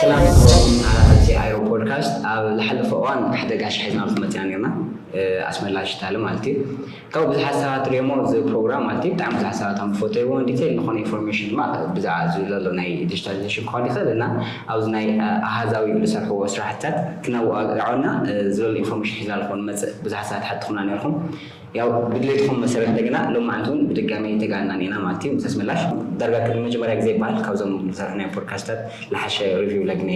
ሰላም ክቡራትን ተኸታተልቲ ኣይሮ ፖድካስት፣ ኣብ ዝሓለፈ እዋን ሓደ ጋሻ ሒዝናልኩም መፂና ነርና። ኣስመላሽ ታለ ማለት እዩ። ካብ ብዙሓት ሰባት ሪሞ እዚ ፕሮግራም ማለት እዩ፣ ብጣዕሚ ብዙሓት ሰባት ከም ዝፈተይዎ፣ ዲቴይል ዝኾነ ኢንፎርሜሽን ድማ ብዛዕባ እዚ ዘሎ ናይ ዲጂታላይዜሽን ክኾን ይኽእል እና ኣብዚ ናይ ኣሃዛዊ ዝሰርሕዎ ስራሕትታት ክነዋግዖና ዝብል ኢንፎርሜሽን ሒዝናልኩም ንመፅእ ብዙሓት ሰባት ሓትኹምና ነርኩም። ያው ብድሌትኩም መሰረት እንደገና ሎማዓንቲ እውን ብድጋሚ ተጋና ኢና ማለት እዩ። ምስ ኣስመላሽ ዳርጋ ቅድሚ መጀመርያ ግዜ ይበሃል ካብዞም ዝሰርሕናዮ ፖድካስታት ልሓሸ ሪቪው ለግነ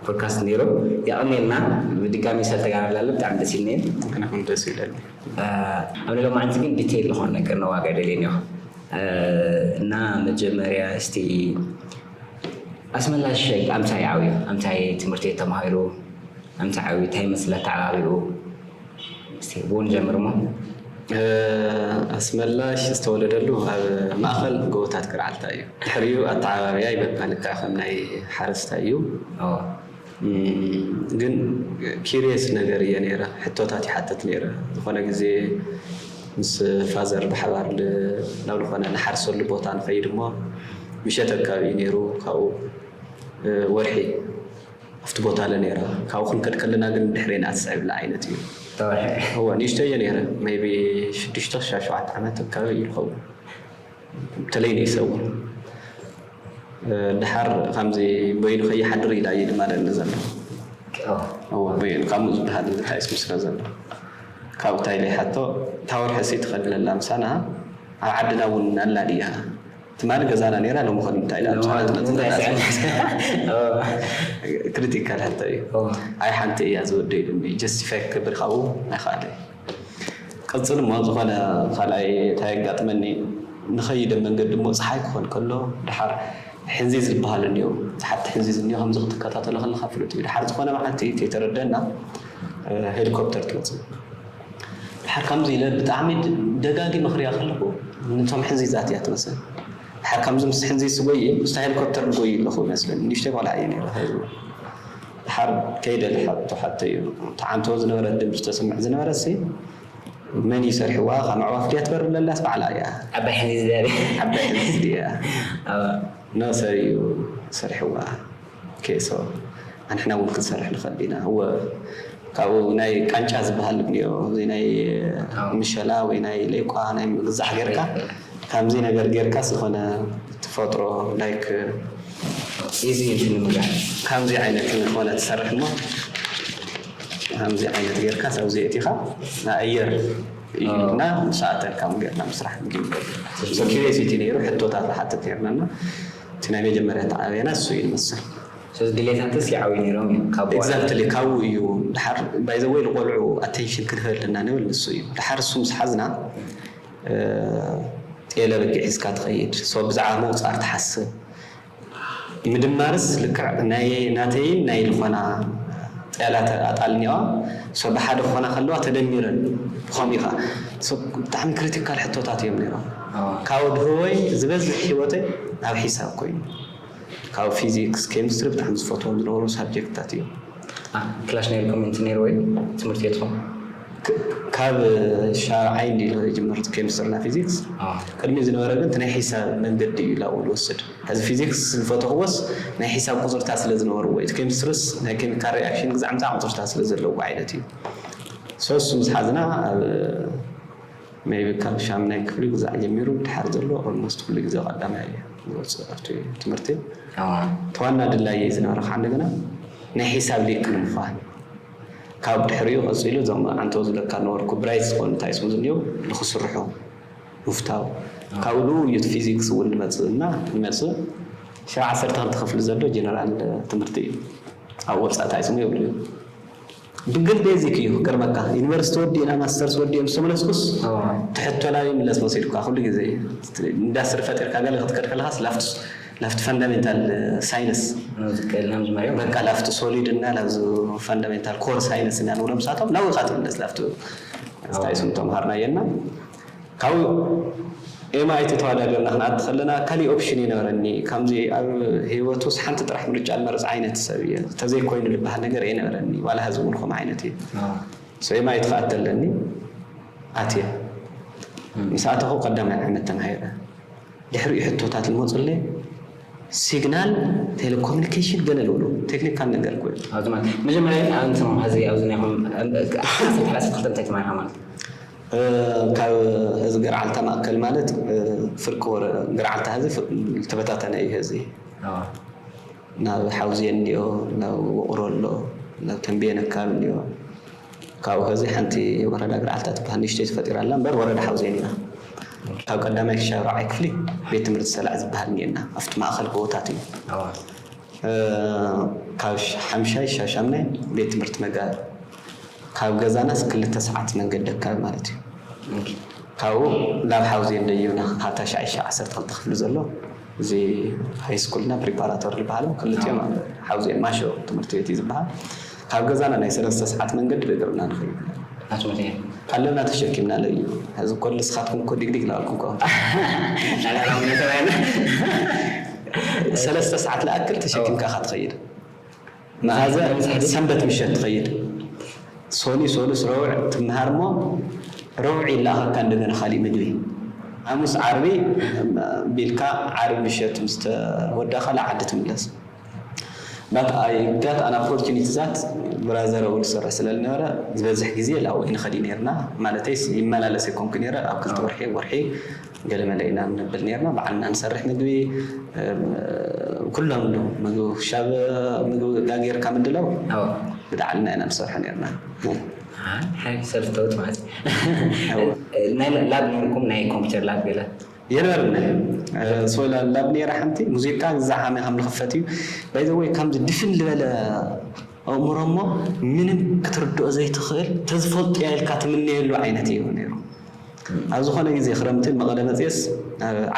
ፖድካስት ነይሩ። የቐኔልና ብድጋሚ ስለተጋናላለ ብጣዕሚ ደስ ኢልኒ። ንሕና እውን ደስ ኢለኒ። ኣብ ሎማዓንቲ ግን ዲቴይል ዝኾነ ነገር ነዋጋ ደልየ እኒኦ። እና መጀመርያ እስቲ ኣስመላሽ ኣምታይ ዓብዩ ኣምታይ ትምህርቲ ተማሂሩ ኣምታይ ዓብዩ እንታይ መስለ ተዓባቢኡ? እስቲ ብኡ ንጀምር እሞ። ኣስመላሽ ዝተወለደሉ ኣብ ማእኸል ጎቦታት ገርዓልታ እዩ። ድሕሪኡ ኣተዓባብያ ይበካ ልክዕ ከም ናይ ሓረስታይ እዩ። ግን ኪሪየስ ነገር እየ ነይረ፣ ሕቶታት ይሓትት ነይረ። ዝኾነ ግዜ ምስ ፋዘር ብሓባር ናብ ዝኾነ ንሓርሰሉ ቦታ ንኸይድ እሞ ምሸት ኣካባቢ እዩ ነይሩ። ካብኡ ወርሒ ኣብቲ ቦታ ኣለ ነይራ። ካብኡ ክንከድ ከለና ግን ድሕሬና ትስዕብላ ዓይነት እዩ። እወ ንእሽቶ እየ ነይረ፣ ሜይቢ ሽዱሽተ ክሻብ ሸውዓተ ዓመት ኣካባቢ እዩ ዝኸውን። ተለይ ንእሰ እውን ድሓር ከምዚ በይኑ ከይሓድር ኢላ እዩ ድማ ደኒ ዘሎ። እወ በይኑ ካብኡ ዝበሃል እንታይ ስለ ዘሎ ካብኡ እንታይ ኢለ ሓቶ ታወር ሕሲ ትኸድለላ ምሳና ኣብ ዓድና እውን ኣላ ድያ ትማሊ ገዛና ነይራ ሎሚ ኸ ንምንታይ ኢላ ምሳና ትመፅእ ዘላ ክሪቲካል ሕቶ እዩ። ኣይ ሓንቲ እያ ዝወደ ኢሉኒ ጀስቲፋይ ክገብር ካብኡ ኣይኸኣለ። ቀፅል እሞ ዝኾነ ካልኣይ እንታይ የጋጥመኒ ንኸይደ መንገዲ እሞ ፀሓይ ክኾን ከሎ ድሓር ሕንዚዝ ዝበሃል እኒኦ ተሓቲ ሕንዚዝ እኒኦ ከምዚ ክትከታተሎ ከለካ ፍሉጥ እዩ። ድሓር ዝኾነ መዓልቲ ተይተረደና ሄሊኮፕተር ትመፅእ ድሓር ከምዚ ኢለ ብጣዕሚ ደጋጊመ ክሪኣ ከለኹ ነቶም ሕንዚዛት እያ ትመስል። ድሓር ከምዚ ምስ ሕንዚዝ ስጎይ ምስታ ሄሊኮፕተር ንጎይ ኣለኹ ይመስለኒ ንእሽተይ ቆልዓ እየ ነይረ። ድሓር ከይደ ልሓቶ ሓተዮ ተዓንቶ ዝነበረት ድምፂ ተስምዕ ዝነበረሲ መን እዩ ሰሪሕዋ ካብ ኣዕዋፍ ድያ ትበርር ለላስ ባዕላ እያ። ዓባይ ሕንዚዝ ድያ። ዓባይ ሕንዚዝ ድያ። ኖ ሰብ እዩ ሰሪሕዋ። ኦኬ ሶ ኣንሕና እውን ክንሰርሕ ንኽእል ኢና። እወ ካብኡ ናይ ቃንጫ ዝበሃል እኒኦ እዚ ናይ ምሸላ ወይ ናይ ሌቋ ናይ ምግዛሕ ጌርካ ከምዚ ነገር ጌርካ ዝኾነ ትፈጥሮ ላይክ ኢዚ እንትን ንምግባር ከምዚ ዓይነት ዝኾነ ትሰርሕ እሞ ከምዚ ዓይነት ጌርካ ሳብዚ የእቲኻ ንኣየር እዩ እና ምስ ኣተልካ ጌርና ምስራሕ ንግበር። ሶ ኪሪዮሲቲ ነይሩ ሕቶታት ዝሓትት ነርና እና እቲ ናይ መጀመርያ ተዓብየና እሱ እዩ ዝመስል። ስለዚ ድሌታትስ ይዓብዩ ነይሮም እዮም ካብ በኋላ። Exactly ካብኡ እዩ ድሓር ባይዘወይ ንቆልዑ ኣቴንሽን ክንህበልና ንብል ንሱ እዩ ድሓር እሱ ምስ ሓዝና ጤለ በጊዕ ሒዝካ ትኸይድ ሶ ብዛዕባ ምቑፃር ትሓስብ ምድማርስ ልክዕ ናይ ናተይን ናይ ዝኾና ጤላት ኣጣል እኒዋ ሶ ብሓደ ክኾና ከለዋ ተደሚረን ብኸምኡ ኢኻ ሶ ብጣዕሚ ክሪቲካል ሕቶታት እዮም ነይሮም ካብ ድህወይ ዝበዝሕ ሂወተይ ኣብ ሒሳብ ኮይኑ ካብ ፊዚክስ ኬሚስትሪ ብጣዕሚ ዝፈትዎም ዝነበሩ ሳብጀክትታት እዮም። ክላሽ ነይርኩም እንት ነይሩ ወይ ትምህርቲ ቤትኩም? ካብ ሻብዓይ እንዲ ዝጀመርት ኬሚስትሪ ና ፊዚክስ ቅድሚ ዝነበረ ግን ናይ ሒሳብ መንገዲ እዩ ላብኡ ዝወስድ። ሕዚ ፊዚክስ ዝፈተኽዎስ ናይ ሒሳብ ቁፅርታት ስለ ዝነበርዎ እዩ። ኬሚስትሪስ ናይ ኬሚካል ሪኣክሽን ግዛዕ ምፃዕ ቁፅርታት ስለ ዘለዎ ዓይነት እዩ። ሶስቱ ምስ ሓዝና ኣብ maybe ካብ ሻምናይ ክፍሊ ግዛዕ ጀሚሩ ድሓር ዘሎ almost ኩሉ ግዜ ቀዳማይ እየ ዝወፅእ ኣብቲ ትምህርቲ። እቲ ዋና ድላየይ ዝነበረ ከዓ እንደገና ናይ ሒሳብ ሊቅ ንምዃን ካብ ድሕሪኡ ቀፂሉ እዞም ዓንተው ዝብለካ ነበርኩ ብራይት ዝኾኑ እንታይ ስሙ ዝኒው ንክስርሑ ምፍታው ካብኡ ንኡ እዩ ፊዚክስ እውን ንመፅእ እና ንመፅእ ሽዓ ዓሰርተ ክልተ ክፍሊ ዘሎ ጀነራል ትምህርቲ እዩ ኣብ ወፃኢ እንታይ ስሙ የብሉ እዩ ብግል ቤዚክ እዩ ክገርመካ ዩኒቨርሲቲ ወዲእና ማስተርስ ወዲኦም ዝተመለስኩስ ትሕቶ ናብ ይምለስ መሲልካ ኩሉ ግዜ ኢንዳስትሪ ፈጢርካ ገለ ክትከድ ከለካስ ላፍት ላፍት ፈንዳሜንታል ሳይንስ በቃ ላፍት ሶሊድ እና ላብዚ ፈንዳሜንታል ኮር ሳይንስ እና ንብሎም ሳቶም ናብኡ ኢካ ትምለስ ላፍት እንታይ ስሙ ተምሃርናየና ካብኡ ኤምኣይቲ ተወዳዲርና ክንኣቲ ከለና ካሊእ ኦፕሽን የነበረኒ። ከምዚ ኣብ ህይወት ውስ ሓንቲ ጥራሕ ምርጫ ዝመርፅ ዓይነት ሰብ እየ። ተዘይኮይኑ ዝበሃል ነገር የነበረኒ። ዋላ ሕዚ እውን ከምኡ ዓይነት እየ። ሶ ኤምኣይቲ ክኣቲ ኣለኒ ኣትየ። ምስ ኣተኹ ቀዳማይ ዓመት ተማሂረ። ድሕሪኡ ሕቶታት ዝመፁለይ ሲግናል፣ ቴሌኮሙኒኬሽን ገለ ዝብሉ ቴክኒካል ነገር ኮይኑ። ኣብዚ ማለት መጀመርያ ኣንትም ሕዚ ኣብዚ ናይኹም ዓሰርተ ክልተ እንታይ ተማሂርካ ማለት? ካብ ህዚ ገርዓልታ ማእከል ማለት ፍርቂ ወረ ገርዓልታ ህዚ ተበታተነ እዩ። ህዚ ናብ ሓውዜን እንዲዮ፣ ናብ ውቕሮ ኣሎ፣ ናብ ተንቤን ኣካባቢ እንዲዮ። ካብኡ ህዚ ሓንቲ ወረዳ ገርዓልታ ትበሃል ንእሽተይ ተፈጢራ ኣላ እምበር ወረዳ ሓውዜን ኢና። ካብ ቀዳማይ ክሻብ ራብዓይ ክፍሊ ቤት ትምህርቲ ሰላዕ ዝበሃል እኒኤና ኣብቲ ማእኸል ጎቦታት እዩ። ካብ ሓምሻይ ሻሻምናይ ቤት ትምህርቲ መጋቢ ካብ ገዛናስ ክልተ ሰዓት መንገዲ ኣካባቢ ማለት እዩ። ካብኡ ናብ ሓውዜን ደዩና ሃታ ሻይሻ ዓሰርተ ክልተ ክፍሊ ዘሎ እዚ ሃይስኩልና ፕሪፓራቶር ዝበሃሉ ክልቲኦም ኣብ ሓውዜን ማሾ ትምህርቲ ቤት እዩ ዝበሃል። ካብ ገዛና ናይ ሰለስተ ሰዓት መንገዲ ብእግርና ንኸይድ ኣለና ተሸኪምና ለዩ። ሕዚ እኮ ንስኻትኩም እኮ ዲግዲግ ለኣልኩም እኮ ሰለስተ ሰዓት ለኣክል ተሸኪምካ ኢኻ ትኸይድ። መኻዘ ሰንበት ምሸት ትኸይድ። ሶኒ ሶሉስ ረቡዕ ትምሃር እሞ ረቡዕ ይለኣኸካ እንደገና ካሊእ ምግቢ። ሓሙስ ዓርቢ ቢልካ ዓርቢ ምሸት ምስ ተወዳእካ ለዓዲ ትምለስ። But I got an opportunity that ብራዘር እውን ዝሰርሕ ስለ ዝነበረ ዝበዝሕ ግዜ ላው ንኸዲ ነርና። ማለተይ ይመላለስ ኣይኮንኩ ነረ ኣብ ክልተ ወርሒ ወርሒ ገለመለ ኢና ንብል ነርና። ባዕልና ንሰርሕ ምግቢ ኩሎም ምግቢ ሻብ ምግቢ ጋጌርካ ምድለው ብጣዕልና ኢና ንሰርሖ ነርና። ሰልፍ ተውት ማለት ናይ ላብ ነርኩም ናይ ኮምፒተር ላብ ገለ የነበርና። ሶላ ላብ ነራ ሓንቲ ሙዚቃ ግዛ ዓመ ከም ንኽፈት እዩ። ባይዘወይ ከምዚ ድፍን ዝበለ ኣእምሮ እሞ ምንም ክትርድኦ ዘይትኽእል ተዝፈልጦ ኢልካ ትምነየሉ ዓይነት እዩ ነይሩ። ኣብ ዝኾነ ግዜ ክረምቲ መቐለ መፅየስ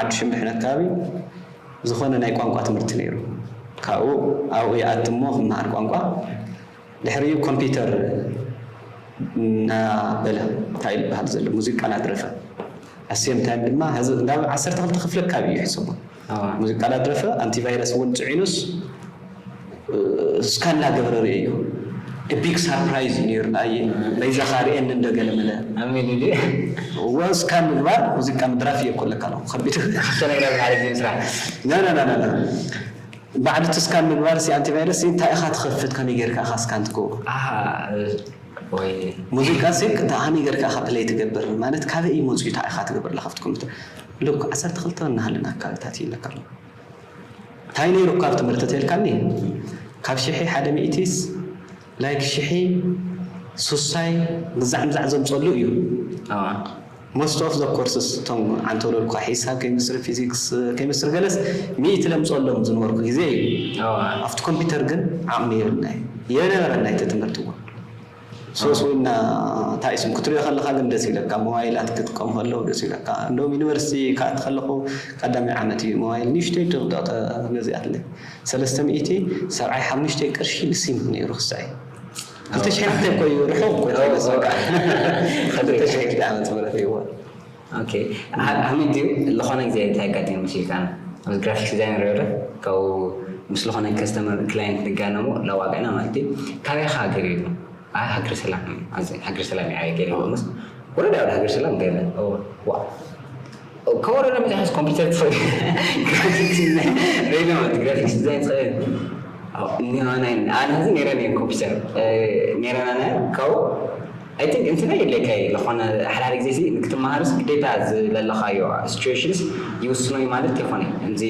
ዓዲ ሽምብሕን ኣካባቢ ዝኾነ ናይ ቋንቋ ትምህርቲ ነይሩ። ካብኡ ኣብኡ ይኣቲ እሞ ክመሃር ቋንቋ ድሕሪኡ ኮምፒውተር እናበለ እንታይ ዝበሃል ዘሎ ሙዚቃ እናድረፈ ኣሴም ታይም ድማ ናብ ዓሰርተ ክልተ ክፍለ ካብ እዩ ሕሰቦ ሙዚቃ እናድረፈ ኣንቲቫይረስ እውን ፅዒኑስ እስካን እናገበረ ርእዮ ቢግ ሳርፕራይዝ እዩ ነይሩ። ንኣየ በይዛኻ ርእየኒ እንደገለ መለ ኣሜን ወ እስካን ምግባር ሙዚቃ ምድራፍ እየ ኮለካ ነው ከቢድ ተነግራ ብሓደ ጊዜ ምስራሕ ባዕዲ ትስካን ምግባር ሲ ኣንቲቫይረስ እንታይ ኢኻ ትኸፍት ከመይ ጌርካ ኢኻ ስካን ትገብሮ ወይ ሙዚቃ ሲ እንታይ ከመይ ጌርካ ኢኻ ፕለይ ትገብር ማለት ካበይ እዩ መፅኡ እንታይ ኢኻ ትገብር ለካ ኣብቲ ኮምፒተር ልክ ዓሰርተ ክልተ እናሃለና ኣካባቢታት እዩ ለካ ኣሎ እንታይ ነይሩ ካብ ትምህርቲ ተልካኒ ካብ ሽሒ ሓደ ሚእቲስ ላይክ ሽሒ ሱሳይ ግዛዕ ምዛዕ ዘምፀሉ እዩ most of the courses እቶም ዓንተወለድኳ ሒሳብ ኬሚስትሪ ፊዚክስ ኬሚስትሪ ገለስ ሚእቲ ለምፀሎም ዝነበርኩ ግዜ እዩ ኣብቲ ኮምፒውተር ግን ዓቕሚ የብልና የነበረና እቲ ትምህርቲ እውን ሶስ ወይና ታይስም ክትሪኦ ከለካ ግን ደስ ይለካ ሞባይላት ክትጥቀም ከለው ደስ ይለካ እንደውም ዩኒቨርሲቲ ክኣቲ ከለኩ ቀዳማይ ዓመት እዩ ሞባይል ንሽተይ ድቕደቕተ ገዚኣትለይ ሰለስተ ሚእቲ ሰብዓይ ሓሙሽተ ቅርሺ ንሲም ነይሩ ክሳይ ክልተ ሽሕ እኮ እዩ ርሑቕ እኮ እዩ ዝመስለካ ክልተ ሽሕ ዓመት ምህረት እዩ ኦኬ ሓሚድ ድዩ ዝኾነ ግዜ እንታይ ኣጋጢሙ መሲልካ ኣብዚ ግራፊክስ ዲዛይነር ዶ ካብኡ ምስ ዝኾነ ከስተመር ክላይንት ንጋነሞ ለዋጋዕና ማለት እዩ ካበይ ኢኻ ገሊሉ ኣይ ሃገር ሰላም ኣዚ ሃገር ሰላም እያ ገለ ምስ ወረዳ ወደ ሃገር ሰላም ገለ ዋ ከወረዳ መፅሓስ ኮምፒውተር ትኽእል ሬዲዮ ማለት ግራፊክስ ዲዛይን ትኽእል ኣነ ህዚ ነይረ ነየ ኮምፒውተር ነይረና ና ካብኡ I think እንትና የድልየካ እዩ ዝኾነ ሓደ ሓደ ግዜ ሲ ንክትመሃርስ ግዴታ ዝለለኻዮ situations ይውስኖ እዩ ማለት ይኾነ እዚ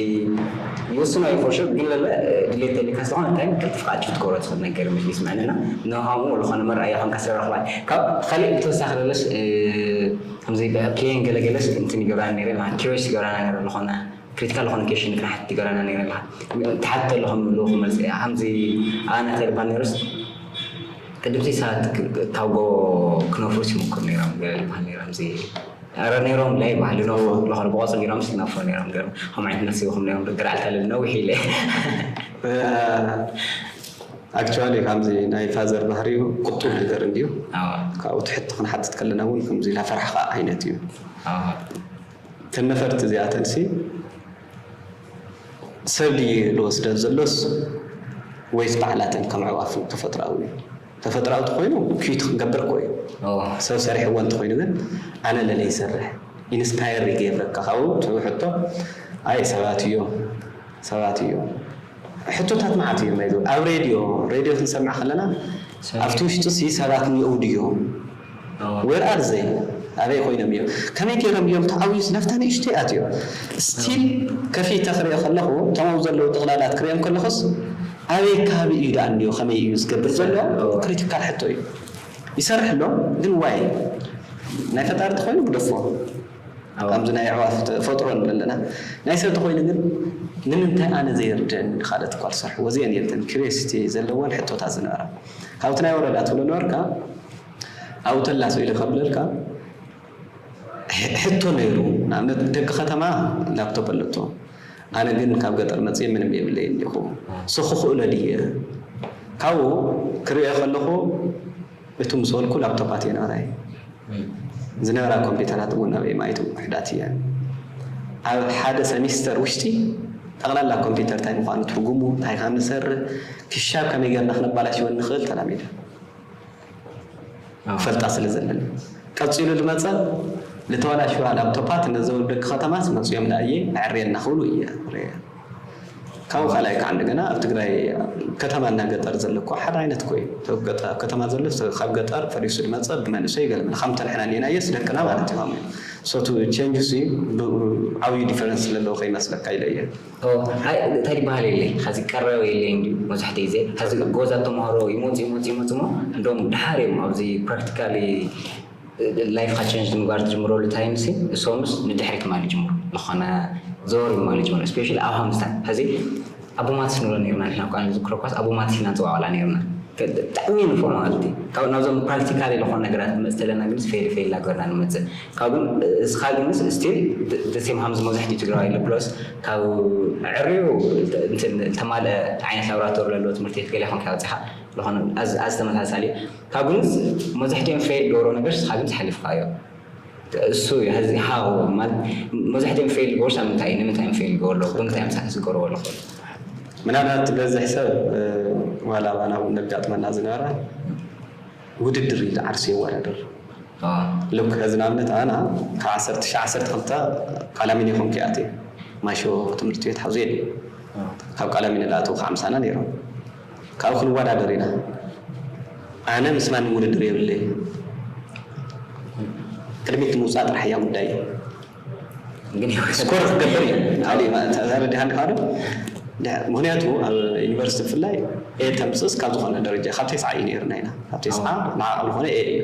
ይውስኖ እዩ for sure ግን ለለ ድሌት ተልካ ዝኾነ time ቀልጥፍካ ኣጭፍ ትገብሮ ትኽእል ነገር መጅሊስ ምዕንና ንሃሙ ዝኾነ መርኣያ ከም ከሰረኽባ ካብ ካሊእ ብተወሳኺ ለለስ ከምዚ ፕሌን ገለገለስ እንትን ይገብራን ነረ curious ይገብራና ነረ ዝኾነ critical ዝኾነ question ክንሓት ይገብራና ነረ ኣለኻ ትሓት ኣለኹም ልኹ መልሲ ከምዚ ኣነ ተልባ ነርስ ቅድምሲ ሰባት ካብ ጎቦ ክነፍሩስ ይምክሩ ነይሮም ገለ ዝበሃል ነይሮም እዚ ኧረ ነይሮም ላይ ባህሊ ነፍሩ ለኸር ብቆፅል ነይሮም ስ ነፍሩ ነይሮም ገሩ ከም ዓይነት ነፍሲ ይኹም ነይሮም ገር ኣልታልል ነዊሕ ኢለ actually ከምዚ ናይ ፋዘር ባህሪኡ ቁጡብ ነገር እንድዩ ካብኡ ትሕቲ ክንሓትት ከለና እውን ከምዚ ኢላ ፈራሕ ከዓ ዓይነት እዩ ተን ነፈርቲ እዚኣተንሲ ሰብ ድዩ ዝወስደን ዘሎስ ወይስ ባዕላተን ከም ኣዕዋፍ ተፈጥሮኣዊ እዩ? ተፈጥሮኣዊ ተኾይኑ ኪት ክንገብር እኮ እዩ። ሰብ ሰሪሕዎ እንተኾይኑ ግን ኣነ ለለ ይሰርሕ ኢንስፓየር ይገብረካ ካብኡ ትህቡ ሕቶ ኣይ ሰባት እዮም ሰባት እዮም ሕቶታት መዓት እዮም ይዘ ኣብ ሬድዮ ሬድዮ ክንሰምዕ ከለና ኣብቲ ውሽጢ ሲ ሰባት እኒአው ድዮም ወር ኣር ዘይ ኣበይ ኮይኖም እዮም ከመይ ገይሮም እዮም ተዓብዩ ስለፍታ ንእሽተይ ኣትዮ ስቲል ከፊተ ክሪኦ ከለኹ እቶም ኣብኡ ዘለዉ ጥቕላላት ክሪኦም ከለኹስ ኣበይ ከባቢ እዩ ደኣ እንዮ ከመይ እዩ ዝገብር ዘሎ ክሪቲካል ሕቶ እዩ ይሰርሕ ኣሎ ግን ዋይ ናይ ፈጣሪ ተኮይኑ ግደፎ ከምዚ ናይ ኣዕዋፍ ተፈጥሮ ንብል ኣለና ናይ ሰብ ተኮይኑ ግን ንምንታይ ኣነ ዘይርድእኒ ካልኦት እኳ ዝሰርሕዎ እዚአን እየን እተን curiosity ዘለወን ሕቶታት ዝነበራ ካብቲ ናይ ወረዳ ትብሎ ነበርካ ኣብኡ ተላሶ ኢለ ከብለልካ ሕቶ ነይሩ ንኣብነት ደቂ ከተማ ላፕቶፕ ኣለቶ ኣነ ግን ካብ ገጠር መፅየ ምንም የብለይ እንዲኹ so ክኽእሎ ድየ ካብኡ ክሪኦ ከለኹ እቱ ምስ በልኩ ላፕቶፓት እየን ኣራይ ዝነበራ ኮምፒውተራት እውን ኣበይ ማይቱ ውሕዳት እየን ኣብ ሓደ ሰሚስተር ውሽጢ ጠቕላላ ኮምፒውተር እንታይ ምዃኑ ትርጉሙ እንታይ ካብ ንሰርሕ ክሻብ ከመይ ገርና ክነባላሽወ ንኽእል ተላሚደ ፈልጣ ስለ ዘለኒ ቀፂሉ ዝመፀ ልተበላሽዋ ላፕቶፓት ነዘው ደቂ ከተማስ መፅኦም ዳእየ ኣዕርየልና ክብሉ እየ ርየ ካብኡ ካልኣይ ከዓ እንደገና ኣብ ትግራይ ከተማና ገጠር ዘለኳ ሓደ ዓይነት ኮይ ከተማ ዘሎ ካብ ገጠር ፈሪሱ ዝመፀ ብመንእሰይ ገለመለ ከምተን ሕና ኔናየስ ደቅና ማለት እዩ so to change ሲ ዓብዩ ዲፈረንስ ስለለዎ ከይመስለካ ኢለ እየ እንታይ ዝበሃል የለይ ኸዚ ቀረበ የለይ እንዲ መብዛሕትኡ ግዜ ኸዚ ጎዛ ተምሃሮ ይመፁ ይመፁ ይመፁ ሞ እንደም ድሓር እዮም ኣብዚ ፕራክቲካሊ ላይፍካ ቸንጅ ምግባር ትጅምረሉ ታይም ሲ እሶምስ ንድሕሪት ማል ይጅምሩ ዝኾነ ዘወር ማል ይጅምሩ ስፔሻሊ ኣብ ሃምስታት ኸዚ ኣቦማትስ ንብሎ ነርና ንሕና ኳ ንዝክረኳስ ኣቦማትስ ኢና ንፅዋዕላ ነርና ብጣዕሚ ንፎ ማለት እዩ ካብ ናብዞም ፕራክቲካል ዝኾነ ነገራት ንመፅ ተለና ግንስ ፌል ፌል እናገርና ንመፅእ ካብ ግን እስኻ ግንስ ስቲል ደሴም ሃምዚ መብዛሕትኡ ትግራዊ ኣሎ ፕለስ ካብ ዕርዩ ዝተማልአ ዓይነት ላብራቶሪ ዘለዎ ትምህርቲ ቤት ገለ ይኾንካ ወፂኻ ዝኾነ ኣዝ ተመሳሳሊ ካብ ግንስ መብዛሕትኦም ፌል ገብሮ ነገር ስኻ ግንስ ሓሊፍካዮ እሱ እዩ ዚ ሃው መብዛሕትኦም ፌል ገብሩ ሳብ ምንታይ እዩ ንምንታይ እዮም ፌል ገብሩ ኣለዉ ብምንታይ እዮም ሳክስ ዝገብሩ ኣለዉ ምናልባት ትበዝሕ ሰብ ዋላ ኣባና እውን ነጋጥመና ዝነበረ ውድድር እዩ ዓርሲ ይወዳደር ልክ ሕዚ ንኣብነት ኣና ካብ ዓሰርተ ሺሕ ዓሰርተ ክልተ ቃላሚን ይኹን ክኣት ማሾ ትምህርቲ ቤት ሓዙ የለ ካብ ቃላሚን ላእተው ካብ ምሳና ነይሮም ካብኡ ክንወዳደር ኢና ኣነ ምስ ማንም ውድድር የብለይ ቅድሚት ምውፃእ ጥራሕ እያ ጉዳይ ግን ስኮር ክገብር እዩ ካልእ ተረዲሃኒ ካዶ ምክንያቱ ኣብ ዩኒቨርሲቲ ብፍላይ ኤ ተምፅእስ ካብ ዝኾነ ደረጃ ካብ ቴስዓ እዩ ነይርና ኢና ካብ ቴስዓ ንዓቕ ዝኾነ ኤ እዩ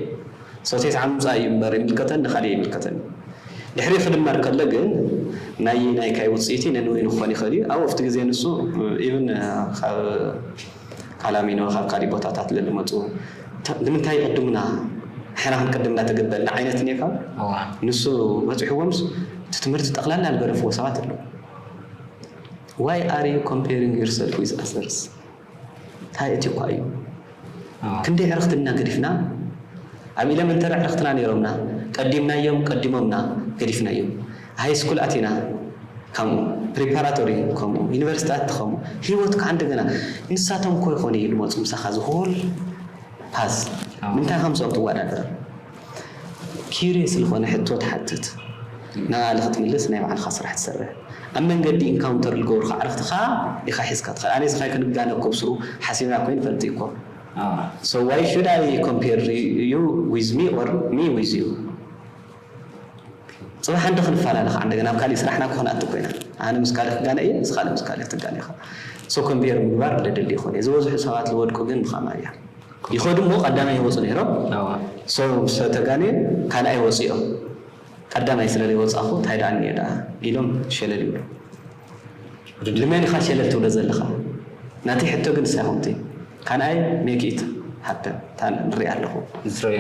so ቴስዓ ምምፃእ እዩ እምበር ይምልከተኒ ካልእ ይምልከተኒ ድሕሪ ክድመር ከሎ ግን ናይ ናይ ካይ ውፅኢቲ ነንወይኑ ክኾን ይኽእል እዩ ኣብ ኣብቲ ግዜ ንሱ ኢቭን ካብ ካላሚኖ ካብ ካሊእ ቦታታት ለልመፁ ንምንታይ ይቅድሙና ሕና ክንቅድም እናተገበልና ዓይነት ኔካ ንሱ በፂሕዎምስ እቲ ትምህርቲ ጠቅላላ ዝገደፍዎ ሰባት ኣለዉ why are you comparing yourself with others እንታይ እቲ እኳ እዩ ክንደይ ዕርክትና ገዲፍና ኣብ ኢለመንተሪ ዕርክትና ነይሮምና ቀዲምናዮም ቀዲሞምና ገዲፍናዮም ሃይ ስኩል ኣቲና ከምኡ ፕሪፓራቶሪ ከምኡ ዩኒቨርሲቲታት ከምኡ ህይወትካ እንደገና ንሳቶም እኮ ይኾኑ እዩ ዝመፁ ምሳኻ ዝኹል ፓዝ ምንታይ ከምስኦም ትወዳደር ኪሪየስ ዝኾነ ሕቶ ትሓትት ንባዕልኻ ትምልስ ናይ ባዕልኻ ስራሕ ትሰርሕ ኣብ መንገዲ ኢንካውንተር ዝገብሩኻ ዕርክትኻ ኢኻ ሒዝካ ትኽእል ኣነ ስኻይ ክንጋነ ኮብስሩ ሓሲብና ኮይኑ ፈልጥ እኮ So why should I compare you with me or me with you? ፅባሕ እንደ ክንፈላለ ከዓ እንደገና ኣብ ካሊእ ስራሕና ክኾን ኣት ኮይና ኣነ ምስ ካልእ ክጋነ እየ ንስኻ ምስ ካልእ ትጋነ ኢኻ so compare ምግባር ለድል ይኾን እየ ዝበዝሑ ሰባት ዝወድቁ ግን ብኸማ እያ ይኸዱ እሞ ቀዳማይ ይወፁ ነይሮም so ምስ ተጋነ ካልኣይ ወፂኦም ቀዳማይ ስለ ዘይወፃኹ እንታይ ደኣ እኒኦ ደኣ ኢሎም ሸለል ይብሉ ንመን ኢኻ ሸለል ትብሎ ዘለኻ ናተይ ሕቶ ግን ንሳ ይኹምቲ ካልኣይ make it happen እታ ንሪኣ ኣለኹ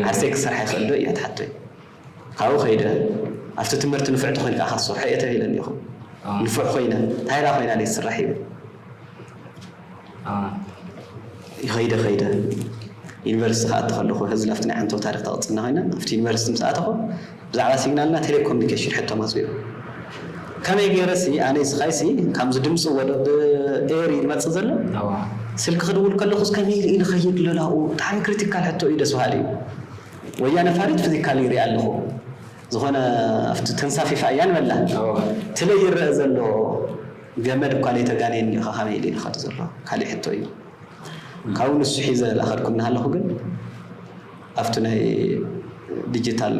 ዓርሰይ ክሰርሓ ይኽእል ዶ እያ ትሓቶይ ካብኡ ከይደ ኣብቲ ትምህርቲ ንፍዕቲ ኮይንካ ኢኻ ትሰርሖ እየ ተባሂለ እኒኹ ንፉዕ ኮይነ እንታይ ደኣ ኮይና ደይ ትስራሕ ይብል ይኸይደ ኸይደ ዩኒቨርሲቲ ክኣቲ ከለኹ ሕዚ ናብቲ ናይ ዓንተው ታሪክ ተቐፅልና ኮይና ኣብቲ ዩኒቨርሲቲ ምስ ኣተኹ ብዛዕባ ሲግናልና ቴሌኮሙኒኬሽን ሕቶ መፅኡ ከመይ ገይረ ሲ ኣነ ስኻይ ሲ ከምዚ ድምፂ ወደ ብኤር ይመፅእ ዘሎ ኣዋ ስልኪ ክድውል ከለኹስ ከመይ ኢሉ ኢሉ ኸይድ ለላኡ ብጣዕሚ ክሪቲካል ሕቶ እዩ። ደስ በሃሊ እዩ። ወያ ነፋሪት ፊዚካሊ ይሪኣ ኣለኹ ዝኾነ ኣብቲ ተንሳፊፋ እያ ንበላ ኣዋ ትለይ ይረአ ዘሎ ገመድ እኳ ለይተጋነየኒ ኢኻ ከመይ ኢሉ ኢሉ ኸዲ ዘሎ ካሊእ ሕቶ እዩ። ካብኡ ንሱ ሒዘ ላኸድኩ እናሃለኹ ግን ኣብቲ ናይ ዲጂታል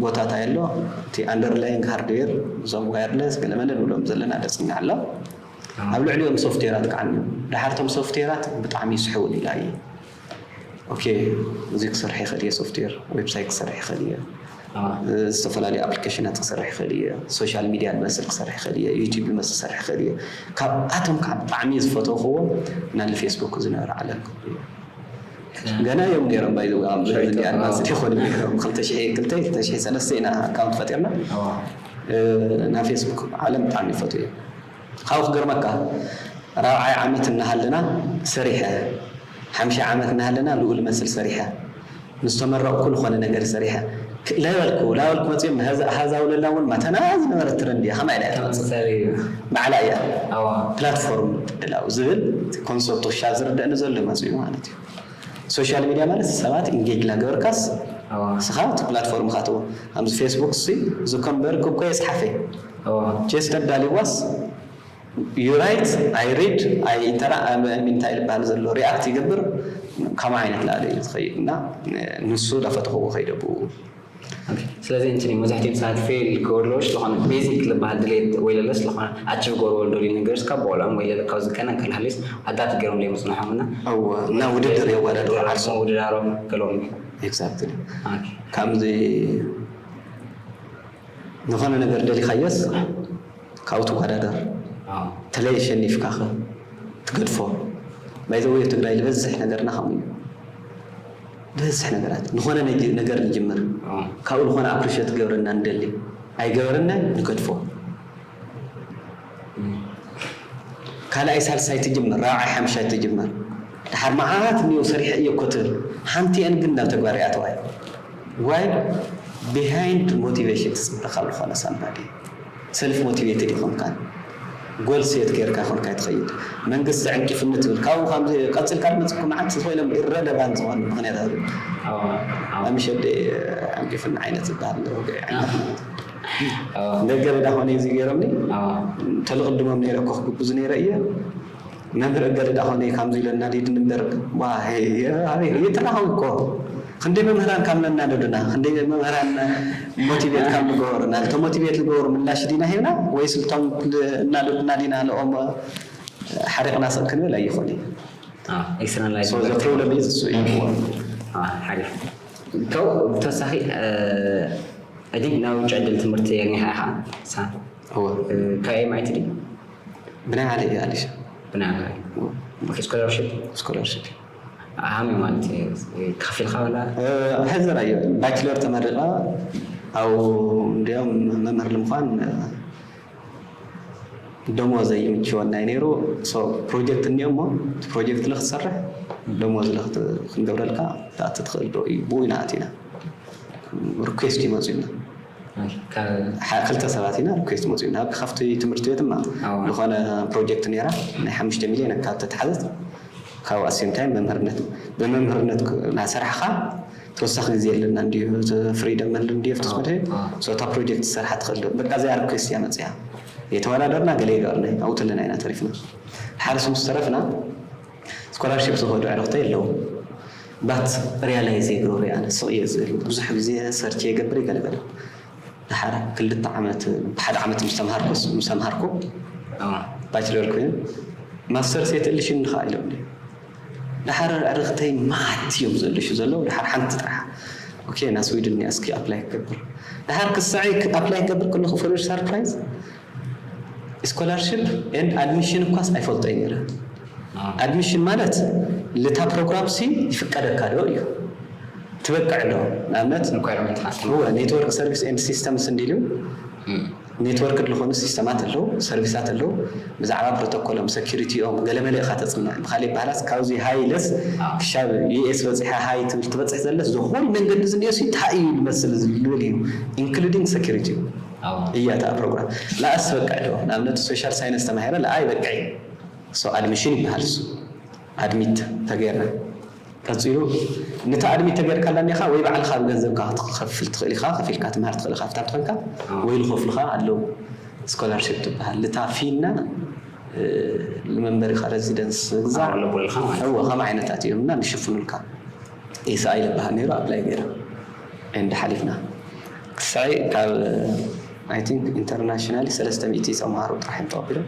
ቦታታ የሎ እቲ ኣንደርላይንግ ሃርድዌር እዞም ዋየርለስ ገለመለ ንብሎም ዘለና ደፅና ኣሎ። ኣብ ልዕሊኦም ሶፍትዌራት ከዓ እኒኦ። ደሓርቶም ሶፍትዌራት ብጣዕሚ ይስሕቡን ኢላ እየ። ኦኬ፣ እዚ ክሰርሕ ይኽእል እየ፣ ሶፍትዌር ዌብሳይት ክሰርሕ ይኽእል እየ፣ ዝተፈላለዩ ኣፕሊኬሽናት ክሰርሕ ይኽእል እየ፣ ሶሻል ሚድያ ዝመስል ክሰርሕ ይኽእል እየ፣ ዩቲብ ዝመስል ክሰርሕ ይኽእል እየ። ካብኣቶም ከዓ ብጣዕሚ ዝፈተውክዎ ናሊ ፌስቡክ ዝነበረ ዓለም ክብሉ እዮም። ገና እዮም ነይሮም ባይዘ ኣብዚ ሚድያ ኣድቫንስድ ይኾኑ ነይሮም። ክልተ ሽሕ ክልተ ክልተ ሽሕ ሰለስተ ኢና ኣካውንት ፈጢርና። ናብ ፌስቡክ ዓለም ብጣዕሚ ይፈትው እዮም። ካብኡ ክገርመካ ራብዓይ ዓመት እናሃለና ሰሪሐ፣ ሓምሻይ ዓመት እናሃለና ልኡል መስል ሰሪሐ፣ ምስ ተመረቕኩ ዝኾነ ነገር ሰሪሐ። ላበልኩ ላበልኩ መፅኦም ሃዛዊ ለላ እውን ማተና ዝነበረ ትረንድ እያ። ከማይ ኢላ እያ ትመፅእ። ባዕላ እያ ፕላትፎርም ምድላው ዝብል ኮንሰፕት ክሻ ዝርደእኒ ዘሎ መፅኡ ማለት እዩ። ሶሻል ሚድያ ማለት ሰባት ኢንጌጅ እናገበርካስ ንስኻ እቲ ፕላትፎርም ካትዎ ኣብዚ ፌስቡክ ሲ ዙከንበርግ እኮ የፅሓፈ ቼስ ተዳሊዋስ you write I read I interact እንታይ ዝበሃል ዘሎ ሪኣክት ይገብር። ከማ ዓይነት ላለ እዩ ዝኸይድ እና ንሱ ዳፈተኸዎ ከይደ ብኡ ስለዚ እንትን እዩ መብዛሕትኦም ሰባት ፌል ክገብርለዎ ስለኾነ ቤዚክ ዝበሃል ድሌት ወይ ለለስ ስለኾነ ኣችቭ ገብርዎ ደልዩ ነገር እስካ ብቆልዖም ወይ ለለ ካብዚ ከነ ከልሃሊስ ኣዳት ገይሮም ለይ ምፅንሖም እና እወ እና ውድድር የወዳድሩ ዓርሶም ውድዳሮም ገሎም ኤግዛክትሊ። ከምዚ ዝኾነ ነገር ደሊኻዮስ ካብኡ ትወዳደር ተለይ ኣሸኒፍካ ኸ ትገድፎ። ባይዘወይ ኣብ ትግራይ ዝበዝሕ ነገርና ከምኡ እዩ። ዝበዝሕ ነገራት ዝኾነ ነገር ንጅምር ካብኡ ዝኾነ ኣፕሪሸት ትገብረና ንደሊ ኣይገበረና ንገድፎ። ካልኣይ ሳልሳይ ትጅምር ራብዓይ ሓምሻይ ትጅምር ድሓር መዓት እኒኦ ሰሪሐ እየ እኮ ትብል ሓንቲ እየን ግን ናብ ተግባር ይኣተዋ እዩ። ዋይ ቢሃይንድ ሞቲቬሽን ትፅበካ ዝኾነ ሳምባዲ ሰልፍ ሞቲቬትድ ይኾንካን ጎል ሴት ጌርካ ይኾንካ ትኸይድ። መንግስቲ ዕንቂፍኒ ትብል ካብኡ ካብ ቀፅልካ ድመፅኩ መዓት ዝኾይኖም ኢረለቫንት ዝኾኑ ምክንያታት ኣምሸደ ዕንቂፍኒ ዓይነት ዝበሃል ነገር ገለ ዳኾነ እዚ ገይሮምኒ ተልቕድሞም ነይረ እኮ ክግብዙ ነይረ እየ። መምህር እገለ ዳኾነ ከምዚ ኢለ እናዲድኒ እምበር ዋ የተራኸቡ እኮ ክንደይ መምህራን ካብ ነናደዱና ክንደይ መምህራን ሞቲቬት ካብ ንገበሩና ልተ ሞቲቬት ዝገበሩ ምላሽ ዲና ሂብና ወይስ ልቶም እናደዱና ዲና ንኦም ሓሪቕና ሰብ ክንብል ኣይኾን እዩ። ኤክስተርናል So the problem is እሱ እዩ። ሓሪፍ ካብኡ ብተወሳኺ I think ናይ ውጭ ዕድል ትምህርቲ የግኒኻ ኢኻ ሳ እወ ካብ ኤምኣይቲ ድዩ ብናይ ዓለ እየ ኣሊሻ ብናይ ስኮላርሽፕ ስኮላርሽፕ ሃመይ ማለት እዩ ከፊልካ ወላ ሕዘር ኣዮ ባችለር ተመሪቐ ኣብ እንዲኦም መምህር ንምዃን ደሞዝ ኣይምችወናይ ነይሩ። ፕሮጀክት እኒኦ እሞ እቲ ፕሮጀክት ንክትሰርሕ ደሞዝ ክንገብረልካ ትኣቲ ትኽእል ዶ እዩ ብኡ ኢና ኣቲና ሪኩዌስት እዩ መፅኡና። ክልተ ሰባት ኢና ሪኩዌስት መፅኡና ካብቲ ትምህርቲ ቤት ድማ ዝኾነ ፕሮጀክት ነይራ ናይ ሓሙሽተ ሚሊዮን ኣካል ተተሓዘት ካብ ኣሴም ታይም መምህርነት ብመምህርነት እናሰራሕኻ ተወሳኺ ግዜ የለና እንዲዩ ፍሪደም መል እንዲዩ ፍትስ መድህ ሶታ ፕሮጀክት ዝሰርሓ ትኽእል ዶ በቃ እዚኣ ሪኩዌስት እያ መፅያ የተወዳደርና ገለ ይገርና ኣብኡ ተለና ኢና ተሪፍና ሓደ ስሙስ ተረፍና ስኮላርሽፕ ዝኸዱ ዕረኽተ የለዉ ባት ሪያላይዝ የገብሩ ኣነ ስቕ እየ ዝብል ብዙሕ ግዜ ሰርች የገብር ይገለገለ ድሓር ክልተ ዓመት ብሓደ ዓመት ምስ ተምሃርኩስ ምስ ተምሃርኩ ባችለር ኮይኑ ማስተርስ የትእልሽኒ ኸዓ ኢሎም ድሓር ዕርኽተይ ማዓት እዮም ዘለሹ ዘለዉ ድሓር ሓንቲ ጥራሕ ኦኬ ናብ ስዊድን እያ እስኪ ኣፕላይ ክገብር ድሓር ክስዐይ ኣፕላይ ክገብር ከለኹ ፍሩድ ሳርፕራይዝ ስኮላርሽፕ ኤንድ ኣድሚሽን እኳስ ኣይፈልጦ እዩ ነይረ ኣድሚሽን ማለት ልታ ፕሮግራም ሲ ይፍቀደካ ዶ እዩ ትበቅዕ ዶ ንኣብነት ሪኳርመንት ሓስብ እወ ኔትወርክ ሰርቪስ ኤንድ ሲስተምስ እንዲሉ ኔትወርክ ዝኾኑ ሲስተማት ኣለዉ ሰርቪሳት ኣለዉ ብዛዕባ ፕሮቶኮሎም ሰኪሪቲኦም ገለ መለ ኢኻ ተፅንዕ ብካሊእ ባህላስ ካብዚ ሃይለስ ክሻብ ዩኤስ በፂሐ ሃይ ትብል ትበፅሕ ዘለስ ዝኾነ መንገዲ ዝኒኦሲ እንታይ እዩ ዝመስል ዝብል እዩ ኢንክሉዲንግ ሰኪሪቲ እያ እታ ፕሮግራም። ለኣስ በቃ ዶ ንኣብነት ሶሻል ሳይንስ ተማሂረ ለኣ ይበቅዕ እዩ። ኣድሚሽን ይበሃል እሱ። ኣድሚት ተገይርና ቀፂሉ ነታ ኣድሚት ተገይርካላ እኒኻ ወይ ባዕልኻ ብገንዘብካ ክትከፍል ትኽእል ኢኻ፣ ከፊልካ ትምሃር ትኽእል ኢኻ፣ ሃፍታም ትኾንካ ወይ ልኸፍሉኻ ኣለዉ። ስኮላርሽፕ ትበሃል ልታ ፊና ንመንበሪኻ ሬዚደንስ ምግዛእ ከምኡ ዓይነታት እዮም እና ንሽፍኑልካ። ኢሰኣይ ዝበሃል ነይሩ ኣፕላይ ገይረ እንዲ ሓሊፍና ክሳይ ካብ I think internationally ሰለስተ ሚእቲ ተምሃሮ ጥራሕ እዮም ተቐቢሎም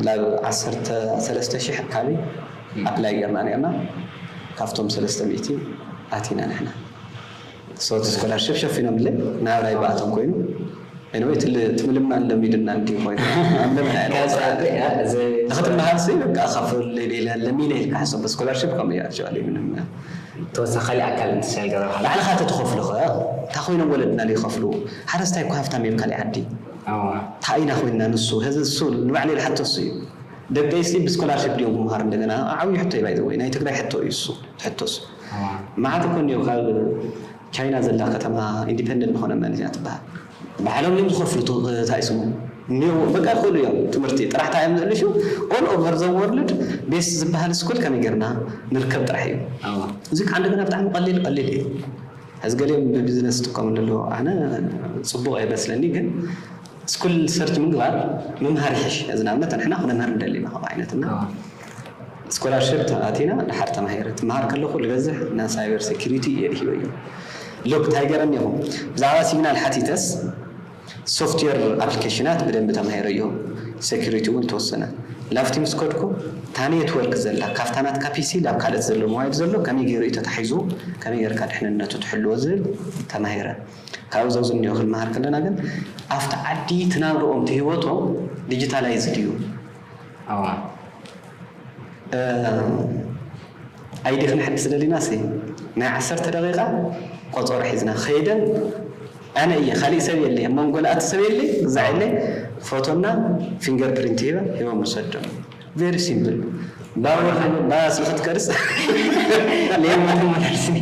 ናብ ዓሰርተ ሰለስተ ሽሕ ኣካባቢ ኣፕላይ ገይርና ነርና። ካብቶም ሰለስተ ሚእቲ ኣቲና ንሕና። So እቲ ስኮላርሽፕ ሸፊኖምለይ ናብራይ ብኣቶም ኮይኑ። Anyway እቲ ምልማን ለሚድና እንዲ ኮይኑ ንክትመሃር ሲ በቃ ከፍለይ ለሚነ ኢልካ ሓሰብ። ስኮላርሽፕ ከምኡ እዩ actually ምንም ተወሳኺ ካሊእ ኣካል እንተሰልገረ ባዕልኻ ተትኸፍሎ ኸ እንታይ ኮይኖም ወለድና ዘይኸፍሉ? ሓረስታይ እኮ ሃፍታም እዮም ካልእ ዓዲ። እንታይ ኢና ኮይንና ንሱ ሕዚ እሱ ንባዕለይ ዝሓቶ እሱ እዩ። ደቀይሲ ብስኮላርሽፕ ድዮም ክምሃሩ እንደገና ዓብዩ ሕቶ እዩ ባይዘወይ ናይ ትግራይ ሕቶ እዩ እሱ ሕቶስ መዓት እኮ እንዲዮ ካብ ቻይና ዘላ ከተማ ኢንዲፐንደንት ዝኾነ መን እያ ትበሃል። ባዕሎም እዮም ዝኸፍሉ ታይ ስሙ እኒኦ በቃ ይኽእሉ እዮም ትምህርቲ ጥራሕ ታይ እዮም ዝእልሹ all over the world best ዝበሃል ስኩል ከመይ ጌርና ንርከብ ጥራሕ እዩ። እዚ ከዓ እንደገና ብጣዕሚ ቀሊል ቀሊል እዩ። ሕዚ ገሊኦም ብቢዝነስ ዝጥቀምሉ ኣለዉ ኣነ ፅቡቕ ኣይመስለኒ ግን ስኩል ሰርች ምግባር ምምሃር ይሕሽ። እዚ ንኣብነት ንሕና ክነምህር ንደሊ ኢና ከምኡ ዓይነት እና ስኮላርሽፕ ኣቲና ድሓር ተማሂረ ትመሃር ከለኹ ልበዝሕ ና ሳይበር ሴኩሪቲ እየ ድሂበዮ። ሉክ እንታይ ገይረ እኒኹ ብዛዕባ ሲግናል ሓቲተስ ሶፍትዌር ኣፕሊኬሽናት ብደንቢ ተማሂረዮ። ሴኩሪቲ እውን ተወሰነ ላብቲ ምስ ከድኩ እታ ኔትወርክ ዘላ ካብታ ናትካ ፒሲ ላብ ካልኦት ዘሎ ሞባይል ዘሎ ከመይ ገይሩ እዩ ተታሒዙ ከመይ ገይርካ ድሕንነቱ ትሕልዎ ዝብል ተማሂረ። ካብኡ ዘውዚ እኒኦ ክንመሃር ከለና ግን ኣብቲ ዓዲ ትናብርኦም ትህይወቶም ዲጂታላይዝድ እዩ። ኣዋ ኣይዲ ክንሕድስ ደሊና ሲ ናይ ዓሰርተ ደቂቃ ቆፀሮ ሒዝና ከይደ ኣነ እየ ካሊእ ሰብ የለ ኣብ መንጎ ለኣቲ ሰብ የለ ግዛዕ የለ ፎቶና ፊንገር ፕሪንት ሂበ ሂቦም ንሰዶም very simple ባቡር ባስ ንክትከርስ ሌሞት መላልስኒ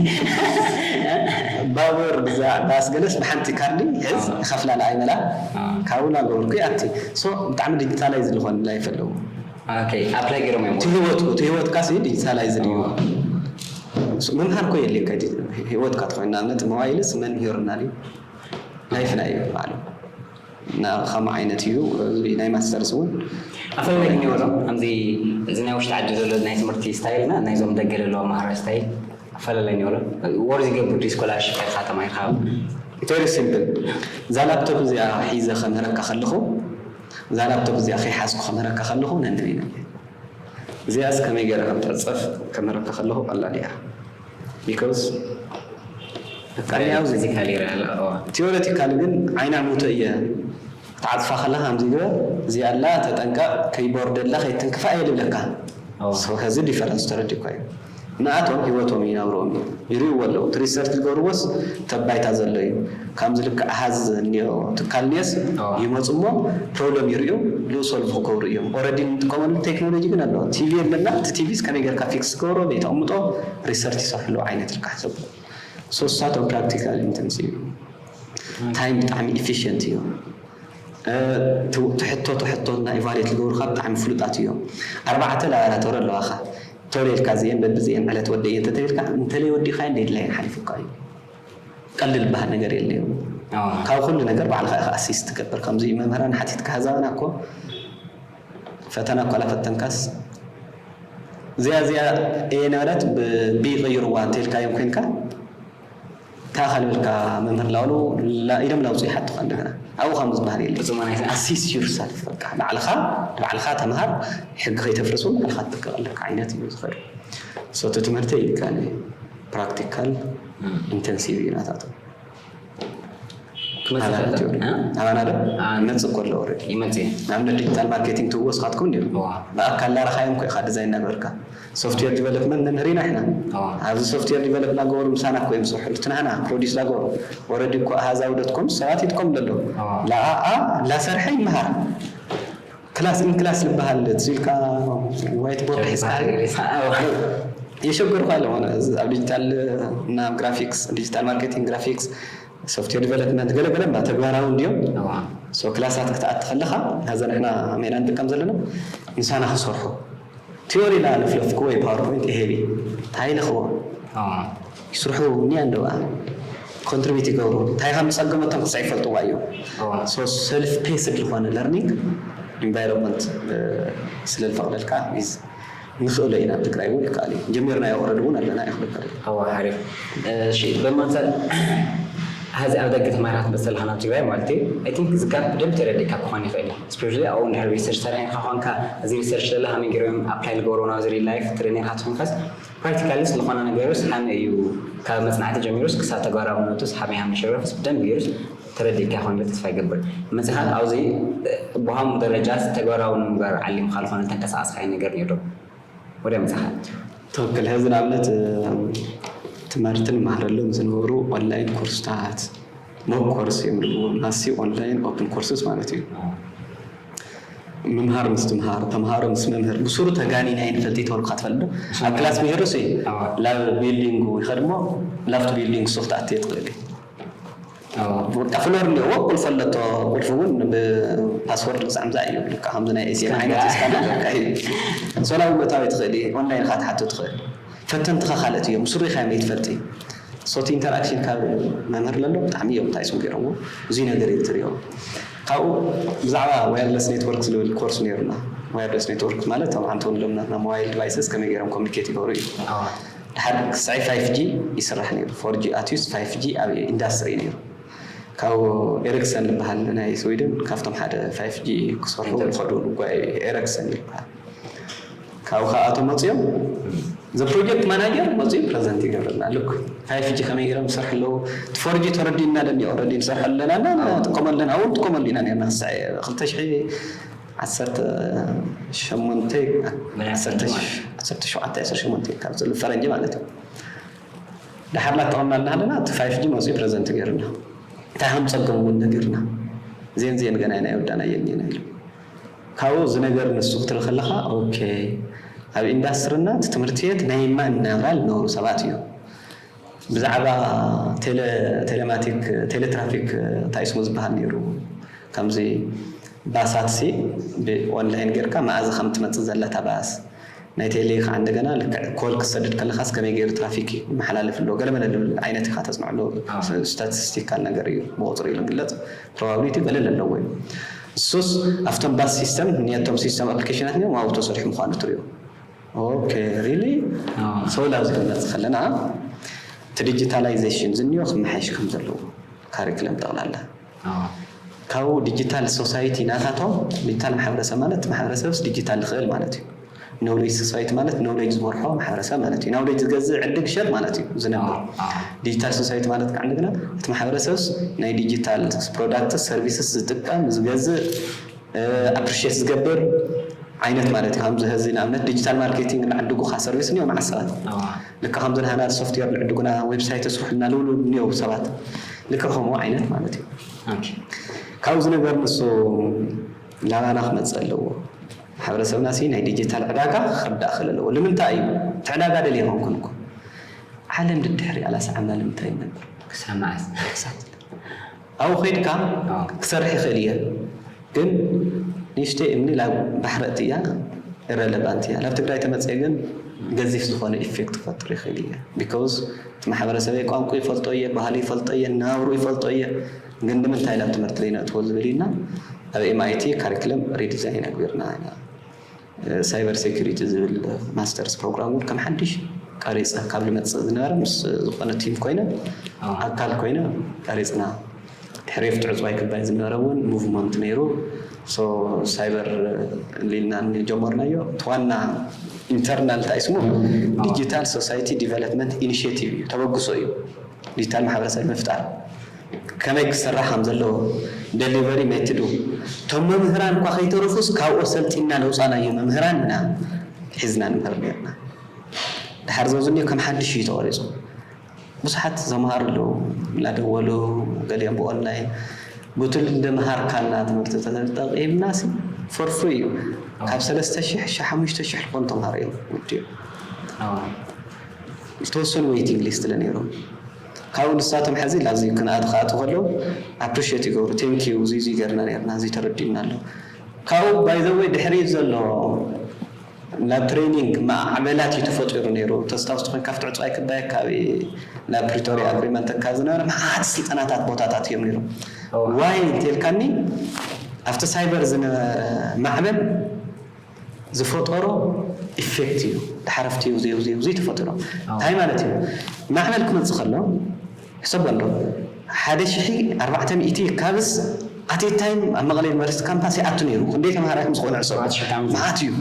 ባቡር ግዛዕ ባስ ገለስ ብሓንቲ ካርዲ ሕዝ ይኸፍላ ንዓይ መላ ካብኡ ናገበርኩ ይኣቲ so ብጣዕሚ ዲጂታላይዝ ዝኾነ ላይፍ ኣለዎ ኣፕላይ ገይሮም እዮም ትህይወትኩ ትህይወትካ ሲ ዲጂታላይዝ ድዩ ምምሃር ኮ የለ ህይወትካ ትኾይና ነት ሞባይልስ መን ምሂሩና ድዩ ላይፍና እዩ ባዕሉ እና ከም ዓይነት እዩ ናይ ማስተርስ እውን ኣፈለላይ እኒኦ ዶ ከምዚ እዚ ናይ ውሽጢ ዓዲ ዘሎ ናይ ትምህርቲ ስታይል እና ናይዞም ደገ ዘለዋ ማህራ ስታይል ኣፈለላይ እኒኦ ዶ ወር ዝገብር ዲ ስኮላርሽፕ ኢልካ ተማሂርካ very simple እዛ ላፕቶፕ እዚኣ ሒዘ ከምህረካ ከለኹ እዛ ላፕቶፕ እዚኣ ከይሓዝኩ ከምህረካ ከለኹ ነንበይነ እዚኣስ ከመይ ገይረ ከም ትዕፀፍ ከምህረካ ከለኹ ቀላል እያ because ፊዚካሊ ይረአ ኣሎ ቲዮሬቲካሊ ግን ዓይና ሙተ እየ ክትዓፅፋ ከለካ ከምዚ ግበር እዚኣ ኣላ ተጠንቀቅ ከይቦርደላ ከይትንክፋ እየ ዝብለካ ሕዚ ዲፈረንስ ተረዲእኳ እዩ ንኣቶም ህይወቶም ይነብርኦም እዩ ይርእይዎ ኣለዉ እቲ ሪሰርች ዝገብርዎስ ተባይታ ዘሎ እዩ ከምዚ ልክዕ ኣሃዝ እኒኦ ትካል ኔስ ይመፁ እሞ ፕሮብለም ይርእዩ ብኡ ሶልቭ ክገብሩ እዮም ኦረዲ ንጥቀመሉ ቴክኖሎጂ ግን ኣለዎ ቲቪ የለና እቲ ቲቪስ ከመይ ጌርካ ፊክስ ትገብሮ ወይ ተቕምጦ ሪሰርች ይሰርሕሉ ዓይነት ኢልካ ሕሰቡ ሶስሳቶም ፕራክቲካል ኢንተንሲቭ ታይም ብጣዕሚ ኢፊሽንት እዩ ትሕቶ ትሕቶ እና ኢቫሉዌት ዝገብሩካ ብጣዕሚ ፍሉጣት እዮም ኣርባዕተ ላባራቶሪ ኣለዋካ ቶሎ ኢልካ እዚኤን በብዚኤን ዕለት ወደ እየ እንተተቢልካ እንተለይ ወዲእካ እንደ ድላይን ሓሊፉካ እዩ ቀልል ዝበሃል ነገር የለዩ ካብ ኩሉ ነገር ባዕልካ ኢኻ ኣሲስት ትገብር ከምዚ መምህራን ሓቲትካ ህዛብና እኮ ፈተና እኳ ላፈተንካስ እዚኣ እዚኣ እየ ነበረት ብቢ ቀይርዋ እንተኢልካዮም ኮይንካ እንታይ ኢኻ ልብልካ መምህር ላበሉ ኢዶም ላውፅኡ ይሓቱኻ እንደገና ኣብኡ ከም ዝበሃል የለ assist yourself በቃ ባዕልኻ ባዕልኻ ተምሃር ሕጊ ከይተፍርስ እውን ባዕልኻ ትጥቀቕ ኣለካ ዓይነት እዩ ዝኸዱ so እቲ ትምህርቲ ኢልካ ፕራክቲካል ኢንተንሲቭ እዩ ናታቶም ኣባና ዶ ይመፅእ እኮ ኣሎ ኦረዲ ይመፅእ ንኣብነት ዲጂታል ማርኬቲንግ ትህዎ ስኻትኩም እንዲኹም ብኣካል ላረኻዮም እኮ ኢኻ ዲዛይን እናገበርካ ሶፍትዌር ዲቨሎፕመንት መምህር ኢና ሕና ኣብዚ ሶፍትዌር ዲቨሎፕ እናገበሩ ምሳና እኮ እዮም ዝሰርሑ እቲ ናህና ፕሮዲስ ላገበሩ ኦረዲ እኮ ኣሃዛዊ ዶትኮም ሰባት ይጥቀምሉ ኣለዉ ላኣኣ ላሰርሐ ይመሃር ክላስ ኢን ክላስ ዝበሃል ትዚልካ ዋይት ቦርድ ሒዝካ የሸገርኳ ኣለዎ ኣብ ዲጂታል እና ግራፊክስ ዲጂታል ማርኬቲንግ ግራፊክስ ሶፍትዌር ዲቨሎፕመንት ገለገለ ማ ተግባራዊ እንዲዮም። ሶ ክላሳት ክትኣቲ ከለኻ ሀዘ ንሕና መና ንጥቀም ዘለና ምሳና ክሰርሑ ቲዮሪ ላ ለፍለፍኩ ወይ ፓወርፖይንት ይሄቢ ታይልኽዎ ይስርሑ እኒያ እንደዋ ኮንትሪቢዩት ይገብሩ እንታይ ከም ዝፀገመቶም ክሳይ ይፈልጥዋ እዮም። ሰልፍ ፔስድ ዝኾነ ለርኒንግ ኢንቫይሮንመንት ስለ ዝፈቕደልካ ንኽእሎ ኢና ኣብ ትግራይ እውን ይከኣል እዩ ጀሚርናዮ ኦረዲ እውን ኣለና ይኽልከል። ኣዋ ሓሪፍ። እሺ በማንሳት ሀዚ ኣብ ደገ ተማሪኻ ትመፅእ ኣለኻ ናብ ትግራይ ማለት እዩ። I think እዚ ጋፕ ብደንብ ተረዲእካ ክኾን ይኽእል እዩ። Especially ኣብኡ እንድሕር ሪሰርች ሰሪሕካ ኮንካ እዚ ሪሰርች ዘለካ መን ገይሮም ኣፕላይ ዝገብሮ ናብዚ ሪል ላይፍ ትርኢ ነርካ ትኾንካስ ፕራክቲካሊ ዝኾነ ነገርስ ከመይ እዩ ካብ መፅናዕቲ ጀሚሩስ ክሳብ ተግባራውነቱስ ከመይ ከም ዝሽረፍስ ብደንብ ገይሩስ ተረዲእካ ይኾን ኢለ ተስፋ ይገብር። መፅኻ ኣብዚ ብሃሙ ደረጃስ ተግባራዊ ንምግባር ዓሊምካ ዝኾነ ተንቀሳቐስካዮ ነገር ነይሩ ዶ? ወደ ምሳኻ ትኽክል። ሕዚ ንኣብነት ትምህርቲ ንመሃረሎም ዝነበሩ ኦንላይን ኮርስታት ሞክ ኮርስ እዮም ዝብልዎ ማሲ ኦንላይን ኦፕን ኮርስስ ማለት እዩ። ምምሃር ምስ ትምሃር ተምሃሮ ምስ መምህር ብሱሩ ተጋኒና ይንፈልጥ ይተወልካ ትፈልጥ ዶ? ኣብ ክላስ ምሄርስ እዩ ላብ ቢልዲንጉ ይኸድሞ ላፍት ቢልዲንግ ሱክ ትኣትየ ትኽእል እዩ። በቃ ፍሎር እንዲዎ ቁልፍ ኣለቶ ቁልፍ እውን ብፓስወርድ ብዛዕምዛ እዩ ልካ ከምዚ ናይ ኤስኤም ዓይነት ስካን ኣለካ እዩ። ሶላዊ መታዊ ትኽእል እዩ ኦንላይን ካ ትሓቱ ትኽእል ፈተንትኻ ካልእት እዮም ስሩ ኢኻ መይ ትፈልጥ እዩ። ሶቲ ኢንተራክሽን ካብ መምህር ለሎ ብጣዕሚ እዮም እንታይ ስም ገይሮምዎ እዙይ ነገር እዩ ትሪኦ። ካብኡ ብዛዕባ ዋየርለስ ኔትወርክ ዝብል ኮርስ ነይሩና። ዋየርለስ ኔትወርክ ማለት ኣብ ሓንቲ ወንሎም ናትና ሞባይል ዲቫይስስ ከመይ ገይሮም ኮሚኒኬት ይገብሩ እዩ። ድሓር ክሳይ ፋይፍ ጂ ይስራሕ ነይሩ ፎር ጂ ኣትዩስ ፋይፍ ጂ ኣብ ኢንዳስትሪ እዩ ነይሩ። ካብ ኤሪክሰን ዝበሃል ናይ ስዊድን ካብቶም ሓደ ፋይፍ ጂ ክሰርሑ ዝኸዱ ንጓይ ኤሪክሰን ይበሃል። ካብኡ ከዓ እቶም መፅኦም ዘ ፕሮጀክት ማናጀር መፅኡ ፕረዘንት ይገብረልና ልክ ፋይፍ ጂ ከመይ ገይሮም ዝሰርሑ ኣለዉ እቲ ፎር ጂ ተረዲእና ደኒ ኦረዲ ንሰርሑ ኣለና እና ንጥቀመሉ ኣለና ኣብኡ ንጥቀመሉ ኢና ነርና ክሳዕ ክልተ ሽሕ ዓሰርተ ሸሞንተ ዓሰርተ ሸውዓተ ዓሰርተ ሸሞንተ ካብ ዘሎ ፈረንጂ ማለት እዩ። ድሓር ላተቐምናልና ኣለና እቲ ፋይፍ ጂ መፅኡ ፕረዘንት ገይርና እንታይ ከም ፀገም እውን ነጊርና ዜን ዜን ገና ናይ ወዳና የን ዜና ኢሉ ካብኡ እዚ ነገር ንሱ ክትርኢ ከለካ ኦኬ ኣብ ኢንዳስትሪ እና እቲ ትምህርቲ ቤት ናይ ማን ናባል ዝነበሩ ሰባት እዮም። ብዛዕባ ቴሌማቲክ ቴሌትራፊክ እንታይ ስሙ ዝበሃል ነይሩ ከምዚ ባሳት ሲ ብኦንላይን ጌርካ መኣዝ ከም ትመፅእ ዘለታ ባስ ናይ ቴሌ ከዓ እንደገና ልክዕ ኮል ክሰድድ ከለካስ ከመይ ገይሩ ትራፊክ ይመሓላልፍ ኣሎ ገለመለ ልብል ዓይነት ኢካ ተፅንዕሉ ስታቲስቲካል ነገር እዩ ብቁፅሪ እዩ ዝግለፅ ፕሮባብሊቲ ገለል ኣለዎ እዩ እሱስ ኣብቶም ባስ ሲስተም ነቶም ሲስተም ኣፕሊኬሽናት ኒዮም ኣብኡ ተሰሪሑ ምኳኑ ትሪኦ ኦኬ ሪሊ ሰው ላብዚ ክንመፅእ ከለና እቲ ዲጂታላይዜሽን ዝኒዮ ክመሓየሽ ከም ዘለዎ ካሪክለም ጠቕላላ ካብኡ ዲጂታል ሶሳይቲ ናታቶም ዲጂታል ማሕበረሰብ ማለት ማሕበረሰብስ ዲጂታል ዝኽእል ማለት እዩ ኖሌጅ ሶሳይቲ ማለት ኖሌጅ ዝበርሖ ማሕበረሰብ ማለት እዩ ኖሌጅ ዝገዝእ ዕድግ ሸጥ ማለት እዩ ዝነብር ዲጂታል ሶሳይቲ ማለት ከዓ እንደገና እቲ ማሕበረሰብስ ናይ ዲጂታል ፕሮዳክትስ ሰርቪስስ ዝጥቀም ዝገዝእ ኣፕሪሼት ዝገብር ዓይነት ማለት እዩ ከምዚ ሀዚ ንኣብነት ዲጂታል ማርኬቲንግ ንዕድጉኻ ሰርቪስ እኒኦ መዓት ሰባት ልካ ከምዚ ንሃና ሶፍትዌር ንዕድጉና ዌብሳይት ስርሑልና ልብሉ እኒኦ ሰባት ልክዕ ከምኡ ዓይነት ማለት እዩ ካብዚ ነገር ንሱ ላባና ክመፅእ ኣለዎ ማሕበረሰብና ሲ ናይ ዲጂታል ዕዳጋ ክርዳእ ክእል ኣለዎ ንምንታይ እዩ እቲ ዕዳጋ ደልየ ይኮንኩን እኮ ዓለም ድድሕሪ ኣላሰዓብና ንምንታይ ይነበር ክሳብ መዓስ ኣብኡ ከይድካ ክሰርሕ ይኽእል እየ ግን ንሽተይ እምኒ ላብ ባሕሪ እትያ ኢረለቫንት እያ ናብ ትግራይ ተመፅአ ግን ገዚፍ ዝኾነ ኢፌክት ክፈጥር ይኽእል እየ because እቲ ማሕበረሰበይ ቋንቋ ይፈልጦ እየ ባህሊ ይፈልጦ እየ ናብሩ ይፈልጦ እየ ግን ንምንታይ ናብ ትምህርቲ ዘይነእትዎ ዝብል ኢና ኣብ ኤምኣይቲ ካሪክለም ሪዲዛይን ኣግቢርና ኢና ሳይበር ሴኩሪቲ ዝብል ማስተርስ ፕሮግራም እውን ከም ሓድሽ ቀሪፀ ካብ ዝመፅእ ዝነበረ ምስ ዝኾነ ቲም ኮይነ ኣካል ኮይነ ቀሪፅና ድሕሪ ፍትዑ ፅባይ ክባይ ዝነበረ እውን ሙቭመንት ነይሩ ሳይበር ሊልና ጀመርናዮ እቲ ዋና ኢንተርናል እንታይ ስሙ ዲጂታል ሶሳይቲ ዲቨሎፕመንት ኢኒሽቲቭ እዩ ተበግሶ እዩ ዲጂታል ማሕበረሰብ ምፍጣር ከመይ ክሰራሕ ከም ዘለዎ ደሊቨሪ ሜትዱ እቶም መምህራን እኳ ከይተረፉስ ካብኡ ሰልጢና ለውፃናዮ መምህራን ኢና ሒዝና ንምህር ነርና ድሓር ዘውዝኒዮ ከም ሓድሽ እዩ ተወሪፁ ብዙሓት ዘምሃሩ ኣለዉ እናደወሉ ገሊኦም ብኦንላይን ብትል እንደምሃርካና ትምህርቲ ተጠቂምና ሲ ፎር ፍሪ እዩ ካብ ሰለስተ ሽሕ ሻ ሓሙሽተ ሽሕ ልኾኑ ተምሃሮ እዮም ውድዮ ዝተወሰኑ ዌይቲንግ ሊስት ለነይሮም ካብኡ ንሳቶም ሕዚ ላዚ ክንኣት ክኣቱ ከለዉ ኣፕሪሽት ይገብሩ። ቴንክ ዩ፣ እዚ እዚ ገርና ነርና፣ እዚ ተረዲእና ኣሎ። ካብኡ ባይ ዘ ወይ ድሕሪ ዘሎ ናብ ትሬኒንግ ማዕበላት እዩ ተፈጢሩ ነይሩ። ተስታውስ ትኾን ካብቲ ዕፅዋይ ክባየካ ኣብ ናብ ፕሪቶሪያ ኣግሪመንት እካ ዝነበረ መዓት ስልጠናታት ቦታታት እዮም ነይሩ። ዋይ እንተልካኒ ኣብቲ ሳይበር ዝነበረ ማዕበል ዝፈጠሮ ኢፌክት እዩ። ድሓረፍቲ እዩ ዘዩ ዘዩ ዘዩ ተፈጢሮ እንታይ ማለት እዩ? ማዕበል ክመፅእ ከሎ ሕሰብ ኣሎ ሓደ ሽሒ ኣርባዕተ ሚእቲ ካብስ ኣቴታይም ኣብ መቐለ ዩኒቨርሲቲ ካምፓስ ይኣቱ ነይሩ። ክንደይ ተምሃራይ ምስ ዝኾነ ሕሰብ መዓት እዩ።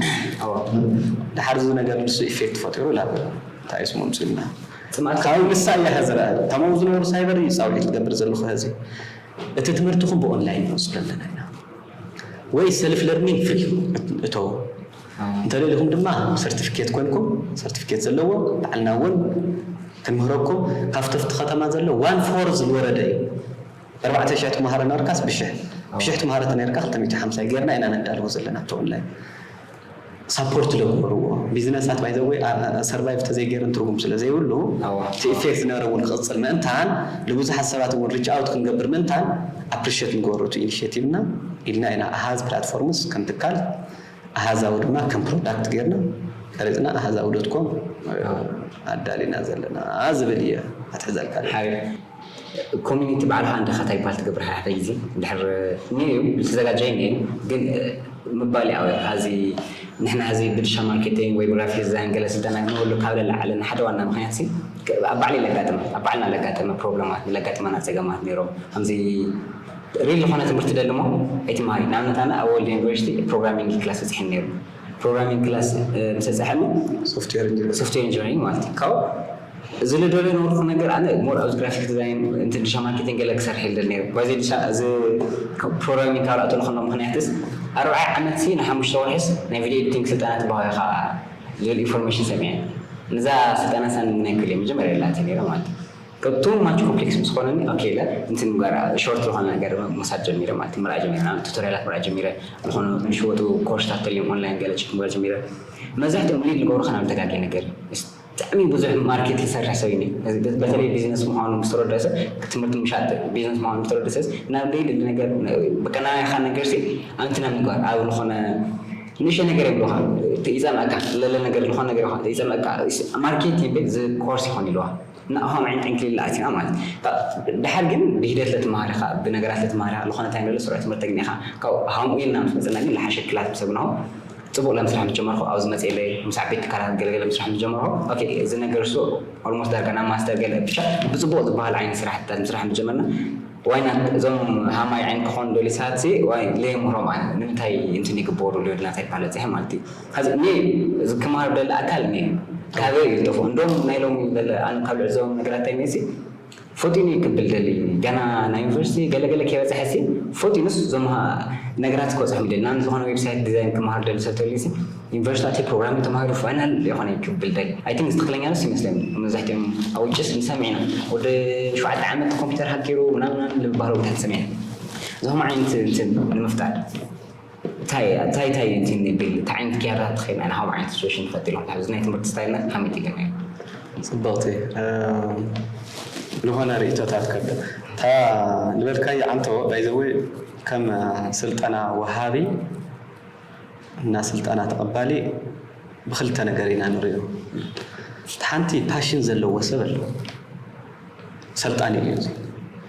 ድሓር እዚ ነገር ንሱ ኢፌክት ፈጢሩ ላ እንታይ ስሙ ምፅልና ካብ ንሳ እያ ሀዘራ ተመው ዝነበሩ ሳይበር እዩ ፃውዒት ትገብር ዘለኹ ሀዚ እቲ ትምህርትኹም ብኦንላይን ንወስዶ ኣለና ኢና ወይ ሰልፍ ለርኒንግ ፍሪ እተው እንተደሊኹም ድማ ሰርቲፊኬት ኮንኩም ሰርቲፊኬት ዘለዎ ባዕልና እውን ክንምህረኩም ካብቲ ኣብቲ ከተማ ዘሎ ዋን ፎር ዝወረደ እዩ። ኣርባዕተ ሽሕ ተምሃሮ ነርካስ ብሽሕ ብሽሕ ተምሃሮ ተነርካ ክልተ ሚእቲ ሓምሳ ጌርና ኢና ነዳልዎ ዘለና ኣብቲ ኦንላይን ሳፖርት ለገብርዎ ቢዝነሳት ባይ ዘ ወይ ሰርቫይቭ ተዘይገይረን ትርጉም ስለ ዘይብሉ እቲ ኢፌክት ዝነበረ እውን ክቕፅል ምእንታን ንብዙሓት ሰባት እውን ሪች ኣውት ክንገብር ምእንታን ኣፕሪሽት ንገብሮ እቲ ኢኒሽቲቭ እና ኢልና ኢና ኣሃዝ ፕላትፎርምስ ከም ትካል ኣሃዛዊ ድማ ከም ፕሮዳክት ጌርና ቀሪፅና ኣሃዛዊ ዶት ኮም ኣዳሊና ዘለና ዝብል እየ ኣትሕዘልካ ኮሚኒቲ ባዕልኻ እንዲኻ እንታይ ይባሃል ትገብር ሓደ ሓደ ግዜ እንድሕር እኒኦ እዩ ዝተዘጋጀየ እኒኦ እዩ ግን ምባል እዩ ኣውያ ሀዚ ንሕና ሀዚ ብድሻ ማርኬቲንግ ወይ ብግራፊክ ዲዛይን ገለ ስልጠና ንበሉ ካብ ለላዓለ ንሓደ ዋና ምክንያት ሲ ኣብ ባዕለይ ለጋጥመ ኣብ ባዕልና ለጋጠመ ፕሮብለማት ለጋጥመና ፀገማት ነይሮም ከምዚ ሪል ዝኾነ ትምህርቲ ደሊ እሞ ኣይትምሃሪ ንኣብነት ኣነ ኣብ ወልድ ዩኒቨርሲቲ ፕሮግራሚንግ ክላስ በፂሐኒ ነይሩ ፕሮግራሚንግ ክላስ ምስ በፀሐኒ ሶፍትዌር ኢንጂነር ሶፍትዌር ኢንጂነሪንግ ማለት እዩ ካብ እዚ ልደሎ ነበርኩ ነገር ኣነ ሞር ኣብዚ ግራፊክ ዲዛይን እንትን ድሻ ማርኬቲንግ ገለ ክሰርሕ ይልደል ነይሩ በዚ ድሻ እዚ ፕሮግራሚንግ ካብ ላእተሉ ከሎ ምክንያትስ ኣርባዓ ዓመት ሲ ንሓሙሽተ ወርሕስ ናይ ቪዲዮ ኤዲቲንግ ስልጠና ትበሃዊ ኢኻ ዝብል ኢንፎርሜሽን ሰሚዐ ነዛ ስልጠና ሳን ናይ ክልየ መጀመርያ ላእተ ነይረ ማለት እዩ ቱ ማች ኮምፕሌክስ ምስ ኾነኒ ኦኬ ኢለ እንትን ጋር ሾርት ዝኾነ ነገር ምውሳድ ጀሚረ ማለት ምርኣይ ጀሚረ ናብ ቱቶሪያላት ምርኣይ ጀሚረ ዝኾነ ንሽወጡ ኮርስታት ተልዮም ኦንላይን ገለ ቸክ ምግባር ጀሚረ መብዛሕትኦም ሊድ ንገብሩ ከናብ ተጋግየ ነገር እዩ ብጣዕሚ ብዙሕ ማርኬት ዝሰርሕ ሰብ እዩ በተለይ ቢዝነስ ምዃኑ ምስ ተረድኦ ሰብ ትምህርቲ ምሻጥ ቢዝነስ ምዃኑ ምስ ተረድኦ ሰብ ናብ ደይ ድሊ ነገር በቃ ናባይኻ ነገር ሲ ኣንቲ ናብ ምግባር ኣብ ዝኾነ ንእሽቶ ነገር የብሉኻ ትኢዛ መእካ ለለ ነገር ዝኾነ ነገር ይኹን ትኢዛ መእካ ማርኬት ይብል እዚ ኮርስ ይኾን ኢልዋ ንኣኹም ዓይኒ ዕንክሊል ኣእቲና ማለት እዩ። ድሓር ግን ብሂደት ለትመሃር ኢኻ፣ ብነገራት ለትመሃር ኢኻ፣ ዝኾነ ታይም ለለ ስሩዕ ትምህርቲ ግን ኢኻ። ካብኡ ሃምኡ ኢልና ምስ መጸና ግን ለሓሸ ክላስ ምስ ኣብናሁ ጽቡቕ ለምስራሕ ምስ ጀመርኩ ኣብዚ መጽኤለይ ምስ ዓበይቲ ትካላት ገለገለ ምስራሕ ምስ ጀመርኩ ኦኬ እዚ ነገር እሱ ኦልሞስት ዳርጋ ናብ ማስተር ገለ ብቻ ብጽቡቕ ዝበሃል ዓይነት ስራሕትታት ምስራሕ ምስ ጀመርና ዋይናት እዞም ሃማይ ዓይን ክኾኑ ደልዩ ሰባት ሲ ዋይ ለየምህሮም ኣነ ንምንታይ እንትን ይግበሩ ልዮ ድናታ ይባለጽሐ ማለት እዩ። ሐዚ እኔ ክመሃር ደሊ ኣካል እኔ ካበይ እዩ ዝጠፍኡ? እንደውም ናይ ሎሚ ደለ ኣነ ካብ ልዕዘቦም ነገራት እንታይ እኔ ሲ ፈጢኑ እዩ ክብል ደሊ ገና ናይ ዩኒቨርሲቲ ገለገለ ከይበፅሐ ሲ ፈጢኑስ እዞም ነገራት ክበፅሖም ይደሊ ናን ዝኾነ ዌብሳይት ዲዛይን ክመሃር ደሊ ሰብ ተልዩ ሲ ዩኒቨርሲቲ ኣትዩ ፕሮግራሚንግ ተማሂሩ ፋይናል የኾነ ክብል ደሊ ኣይ ቲንክ እዚ ትኽክለኛ ንስ ይመስለኒ መብዛሕትኦም ኣብ ውጭስ ንሰምዕ ኢና ወዲ ሸውዓተ ዓመት ኮምፒውተር ሃክ ገይሩ ምናምን ምናምን ዝበሃሉ ቦታት ንሰምዕ ኢና እዞም ዓይነት እንትን ንምፍጣር እንታይ እንታይ እንታይ እንትን ንብል እንታይ ዓይነት ክያራ ትኽእል ኢና ንሃው ዓይነት ሲቹዌሽን ንፈጥር ኢና ኣብዚ ናይ ትምህርቲ ስታይልና ከመይ ትገርና እዩ ፅብቕቲ ዝኾነ ርእቶታት ከብል እታ ዝበልካዮ ዓንተቦ ባይዘወይ ከም ስልጠና ወሃቢ እና ስልጠና ተቐባሊ ብክልተ ነገር ኢና ንሪኦ። እቲ ሓንቲ ፓሽን ዘለዎ ሰብ ኣሎ ሰልጣን እዩ እዚ።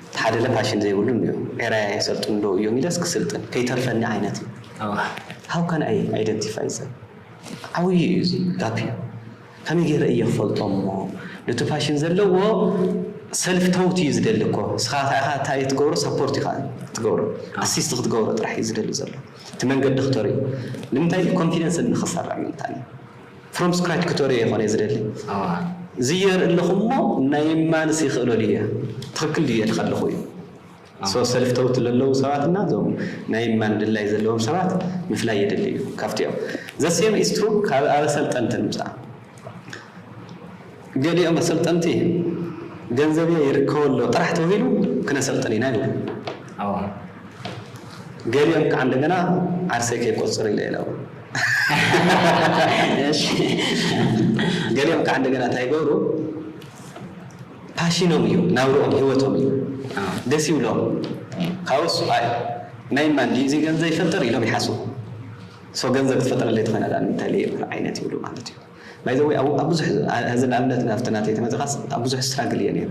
እቲ ሓደለ ፓሽን ዘይብሉ እኒኦ። ኤራያ የሰልጥኑ ዶ እዮም ኢለስ ክስልጥን ከይተርፈኒ ዓይነት እዩ። How can I identify them? ዓብዪ እዩ እዚ ጋፕ እዩ። ከመይ ገይረ እየ ክፈልጦ እሞ ነቲ ፓሽን ዘለዎ ሰልፍ ተውት እዩ ዝደሊ እኮ ንስኻ ኢኻ እንታይ ትገብሮ ሰፖርት ኢኻ ትገብሮ ኣሲስት ክትገብሮ ጥራሕ እዩ ዝደሊ ዘሎ እቲ መንገዲ ክተርዮ ንምንታይ ኮንፊደንስ ንክሰርዕ ምንታን from scratch ክተርዮ ይኾነ ዝደሊ ዝየር ኣለኹ እሞ ናይ ማንስ ይኽእሎ ድየ ትኽክል ድየ ትኸለኹ እዩ so ሰልፍ ተውት ለለዉ ሰባት እና እዞም ናይ ማን ድላይ ዘለዎም ሰባት ምፍላይ የድሊ እዩ ካብቲኦም ዘሴም ኢስትሩ ካብ ኣበሰልጠንትን ምፃ ገሊኦም ኣሰልጠንቲ ገንዘብ ይርከበሎ ጥራሕ ተባሂሉ ክነሰልጥን ኢና ይብሉ። ገሊኦም ከዓ እንደገና ዓርሰይ ከይቆፅር ኢለ ኢለው። ገሊኦም ከዓ እንደገና እንታይ ይገብሩ? ፓሽኖም እዩ፣ ናብርኦም ህይወቶም እዩ። ደስ ይብሎም። ካብኡስ ኣይ ናይ ማን ድዩ እዚ ገንዘብ ይፈጥር ኢሎም ይሓስቡ። ሶ ገንዘብ ክትፈጥረለይ ትኾና ዳ እንታይ ለይ ዓይነት ይብሉ ማለት እዩ። ባይ ዘ ወይ ኣብ ብዙሕ፣ እዚ ንኣብነት ናብቲ ናተይ ተመፅኻስ ኣብ ብዙሕ ስትራግል እየ ነይረ።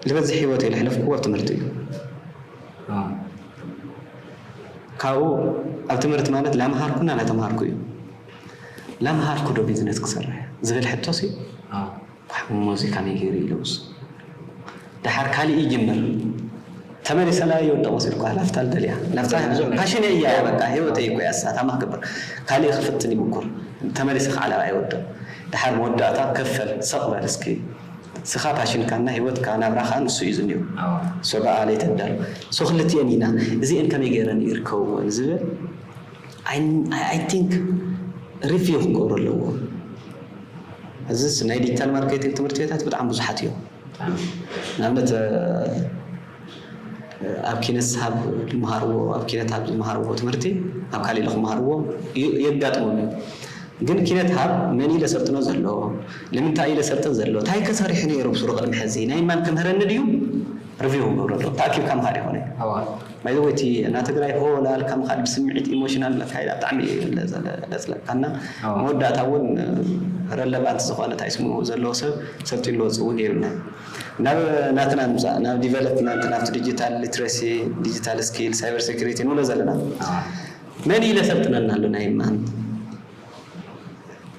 ዝበዝሕ ህይወት የለሕለፍክዎ ኣብ ትምህርቲ እዩ። ካብኡ ኣብ ትምህርቲ ማለት ላምሃርኩና ናተምሃርኩ እዩ። ላምሃርኩ ዶ ቢዝነስ ክሰርሕ ዝብል ሕቶሲ ሙዚቃ መይ ገይሩ ኢለውስ ደሓር ካሊእ ይጅምር። ተመሊሰላ ይወድቕ መሲልኳ ላፍታ ልደልያ ላፍታ ፓሽን እያ በቃ ህይወተይ እኮ እያ እሳ ታማ ክገብር ካሊእ ክፍትን ይምኩር። ተመሊሰ ከዓ ላብኣ ይወድቕ። ደሓር መወዳእታ ከፈል ሰቕበል እስኪ ስኻ ፓሽንካና ህይወትካ ናብራኻ ንሱ እዩ ዝኒው። ሶ በኣ ለይተዳል ሶ ክልትኤን ኢና እዚኤን ከመይ ገይረን ይርከብዎን ዝብል I think ሪቪው ክገብሩ ኣለዎ። እዚስ ናይ ዲጂታል ማርኬቲንግ ትምህርቲ ቤታት ብጣዕሚ ብዙሓት እዮም። ንኣብነት ኣብ ኪነት ሳብ ዝመሃርዎ ኣብ ኪነት ኣብ ዝመሃርዎ ትምህርቲ ኣብ ካሊእ ክመሃርዎ የጋጥሞም እዩ። ግን ኪነት ሃብ መን ኢለ ሰልጥኖ ዘሎ ንምንታይ ኢለ ሰልጥን ዘሎ እንታይ ከሰሪሑ ነይሩ ብስሩ ቅድሚ ሕዚ ናይ ማን ክምህረኒ ድዩ? ሪቪው ክገብሩ ኣለዎ ተኣኪብካ ምሃር ይኮነ። ባይዘወይ እቲ ናትግራይ ሆ ላልካ ምኻድ ብስምዒት ኢሞሽናል መካይዳ ብጣዕሚ ለፅለካና መወዳእታ እውን ረለቫንት ዝኾነ እንታይ ስሙ ዘለዎ ሰብ ሰልጢኑ ዝወፅእ እውን የብልና። ናብ ናትና ምፃእ ናብ ዲቨሎፕመንት ናብቲ ዲጂታል ሊትረሲ ዲጂታል ስኪል ሳይበር ሴኩሪቲ ንብሎ ዘለና መን ኢለ ሰልጥነና ኣሎ ናይ ማን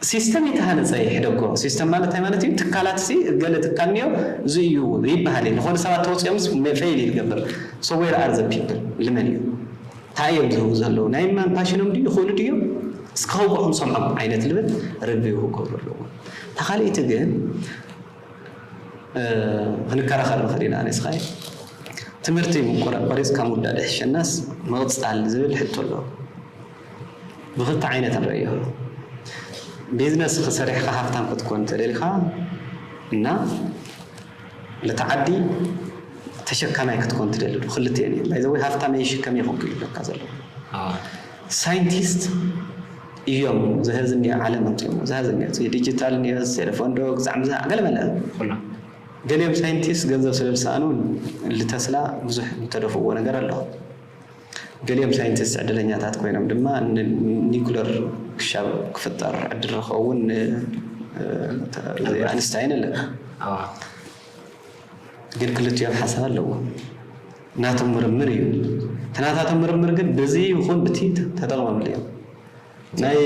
ሲስተም የተሃነፀ ይሕደጎ ሲስተም ማለት እንታይ ማለት እዩ? ትካላት ሲ ገለ ትካል እኒኦ እዚ እዩ ይበሃል እዩ ዝኾነ ሰባት ተወፂኦምስ ፌል ይገብር። So where are the people? ልመን እዩ እንታይ እዮም ዝህቡ ዘለዉ ናይ ማን ፓሽኖም ድዩ ይኽእሉ ድዮም? እስከ ከውቅኹም ሰምዖም ዓይነት ልብል ርቪው ክገብሩ ኣለዎ። ተካልኢቲ ግን ክንከራኸር ንኽእል ኢና ኣነስኻ ትምህርቲ ቆሪፅካ ምውዳእ ድሕሸናስ ምቕፃል ዝብል ሕቶ ኣሎ። ብክልተ ዓይነት ንረዮ። ቢዝነስ ክሰሪሕካ ሃፍታም ክትኮን ተደሊካ እና ለቲ ዓዲ ተሸካማይ ክትኮን ትደሊ ዶ? ክልቲኤን እየን። ባይዘወይ ሃፍታም ይሽከም ይኹን ክልበካ ዘሎ ሳይንቲስት እዮም። ዘህዝኒ ዓለም ኣምፅኦም ዘህዝኒ ዲጂታል ኒዮስ ቴሌፎን ዶ ግዛዕ ምዛዕ ገለመለ ገሊኦም ሳይንቲስት ገንዘብ ስለ ዝሰኣኑ ልተስላ ብዙሕ ዝተደፍዎ ነገር ኣሎ። ገሊኦም ሳይንቲስት ዕድለኛታት ኮይኖም ድማ ኒኩለር ክሻብ ክፍጠር ዕድል ረኸቡ እውን ኣንስታይን ኣለና። ግን ክልቲኦም ሓሳብ ኣለዎ። ናቶም ምርምር እዩ። ተናታቶም ምርምር ግን ብዚ ይኹን ብቲ ተጠቕሞምሉ እዮም። ናይ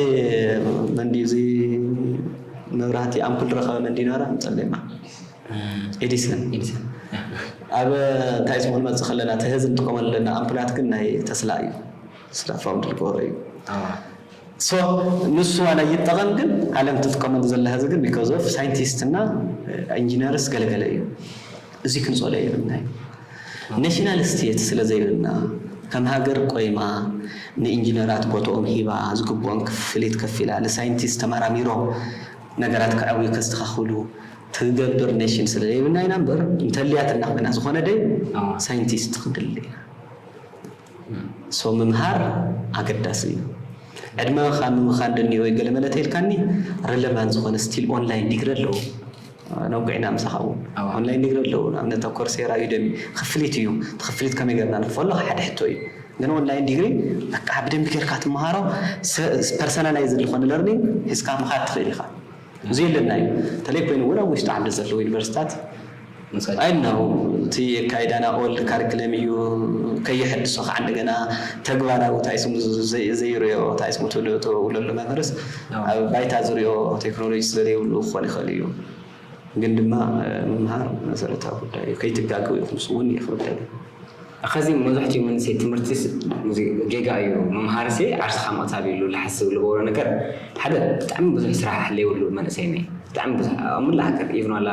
መንዲ እዚ መብራህቲ ኣምፑል ረኸበ መንዲ ነራ ጸሊማ ኤዲሰን ኣብ እንታይ ስሙ ንመጽእ ከለና ተህዝ እንጥቀመሉ ኣለና ኣምፑላት ግን ናይ ተስላ እዩ። ስራ ፋውንድ ዝገበሮ እዩ። ሶ ንሱ ዋላ ይጠቐም ግን ዓለም ትጥቀመሉ ዘላ ህዚ ግን because of ሳይንቲስት እና ኢንጂነርስ ገለገለ እዩ። እዚ ክንጸሎ የብልና እዩ። ናሽናል ስቴት ስለ ዘይብልና ከም ሃገር ቆይማ ንኢንጂነራት ቦታኦም ሂባ ዝግብኦም ክፍሊት ከፊላ ንሳይንቲስት ተመራሚሮም ነገራት ክዕብዩ ከስተኻኽሉ ትገብር ኔሽን ስለ ዘይብልና ኢና እምበር እንተልያትና ኮይና ዝኾነ ደይ ሳይንቲስት ክንድሊ ኢና። ሶ ምምሃር ኣገዳሲ እዩ። ዕድመኻ ምምኻን ደንዮ ወይ ገለ መለ ተይልካኒ ረለቫንት ዝኾነ ስቲል ኦንላይን ዲግሪ ኣለዉ። ነውግዒና ምሳኻ እውን ኦንላይን ዲግሪ ኣለዉ። ንኣብነት ኣብ ኮርሴራ ዩደሚ ክፍሊት እዩ። እቲ ክፍሊት ከመይ ገርና ንክፈሎ ሓደ ሕቶ እዩ። ግን ኦንላይን ዲግሪ በቃ ብደንቢ ጌርካ ትመሃሮ ፐርሰናላይዝ ዝኾነ ለርኒንግ ሒዝካ ምኻድ ትኽእል ኢኻ። እዚ የለና እዩ። ተለይ ኮይኑ እውን ኣብ ውሽጢ ዓዲ ዘለዉ ዩኒቨርሲታት ኣይናው እቲ ኣካይዳና ኦልድ ካሪክለም እዩ። ከየሐድሶ ከዓ እንደገና ተግባራዊ ታይስሙ ዘይርዮ ታይስሙ ትውለሉ መምህርስ ኣብ ባይታ ዝርዮ ቴክኖሎጂ ስለዘይብሉ ክኾን ይኽእል እዩ። ግን ድማ ምምሃር መሰረታዊ ጉዳይ እዩ። ከይትጋገው ይኹን ንሱ እውን ይኽብደል እዩ። ከዚ መብዛሕትኡ መንእሰይ ትምህርቲስ ጌጋ እዩ ምምሃርሲ ዓርስኻ ምቕታል ኢሉ ዝሓስብ ዝገበሮ ነገር ሓደ ብጣዕሚ ብዙሕ ስራሕ ለይብሉ መንእሰይ ነ ብጣዕሚ ብዙሕ ኣብ ሙላ ሃገር ኢቭን ዋላ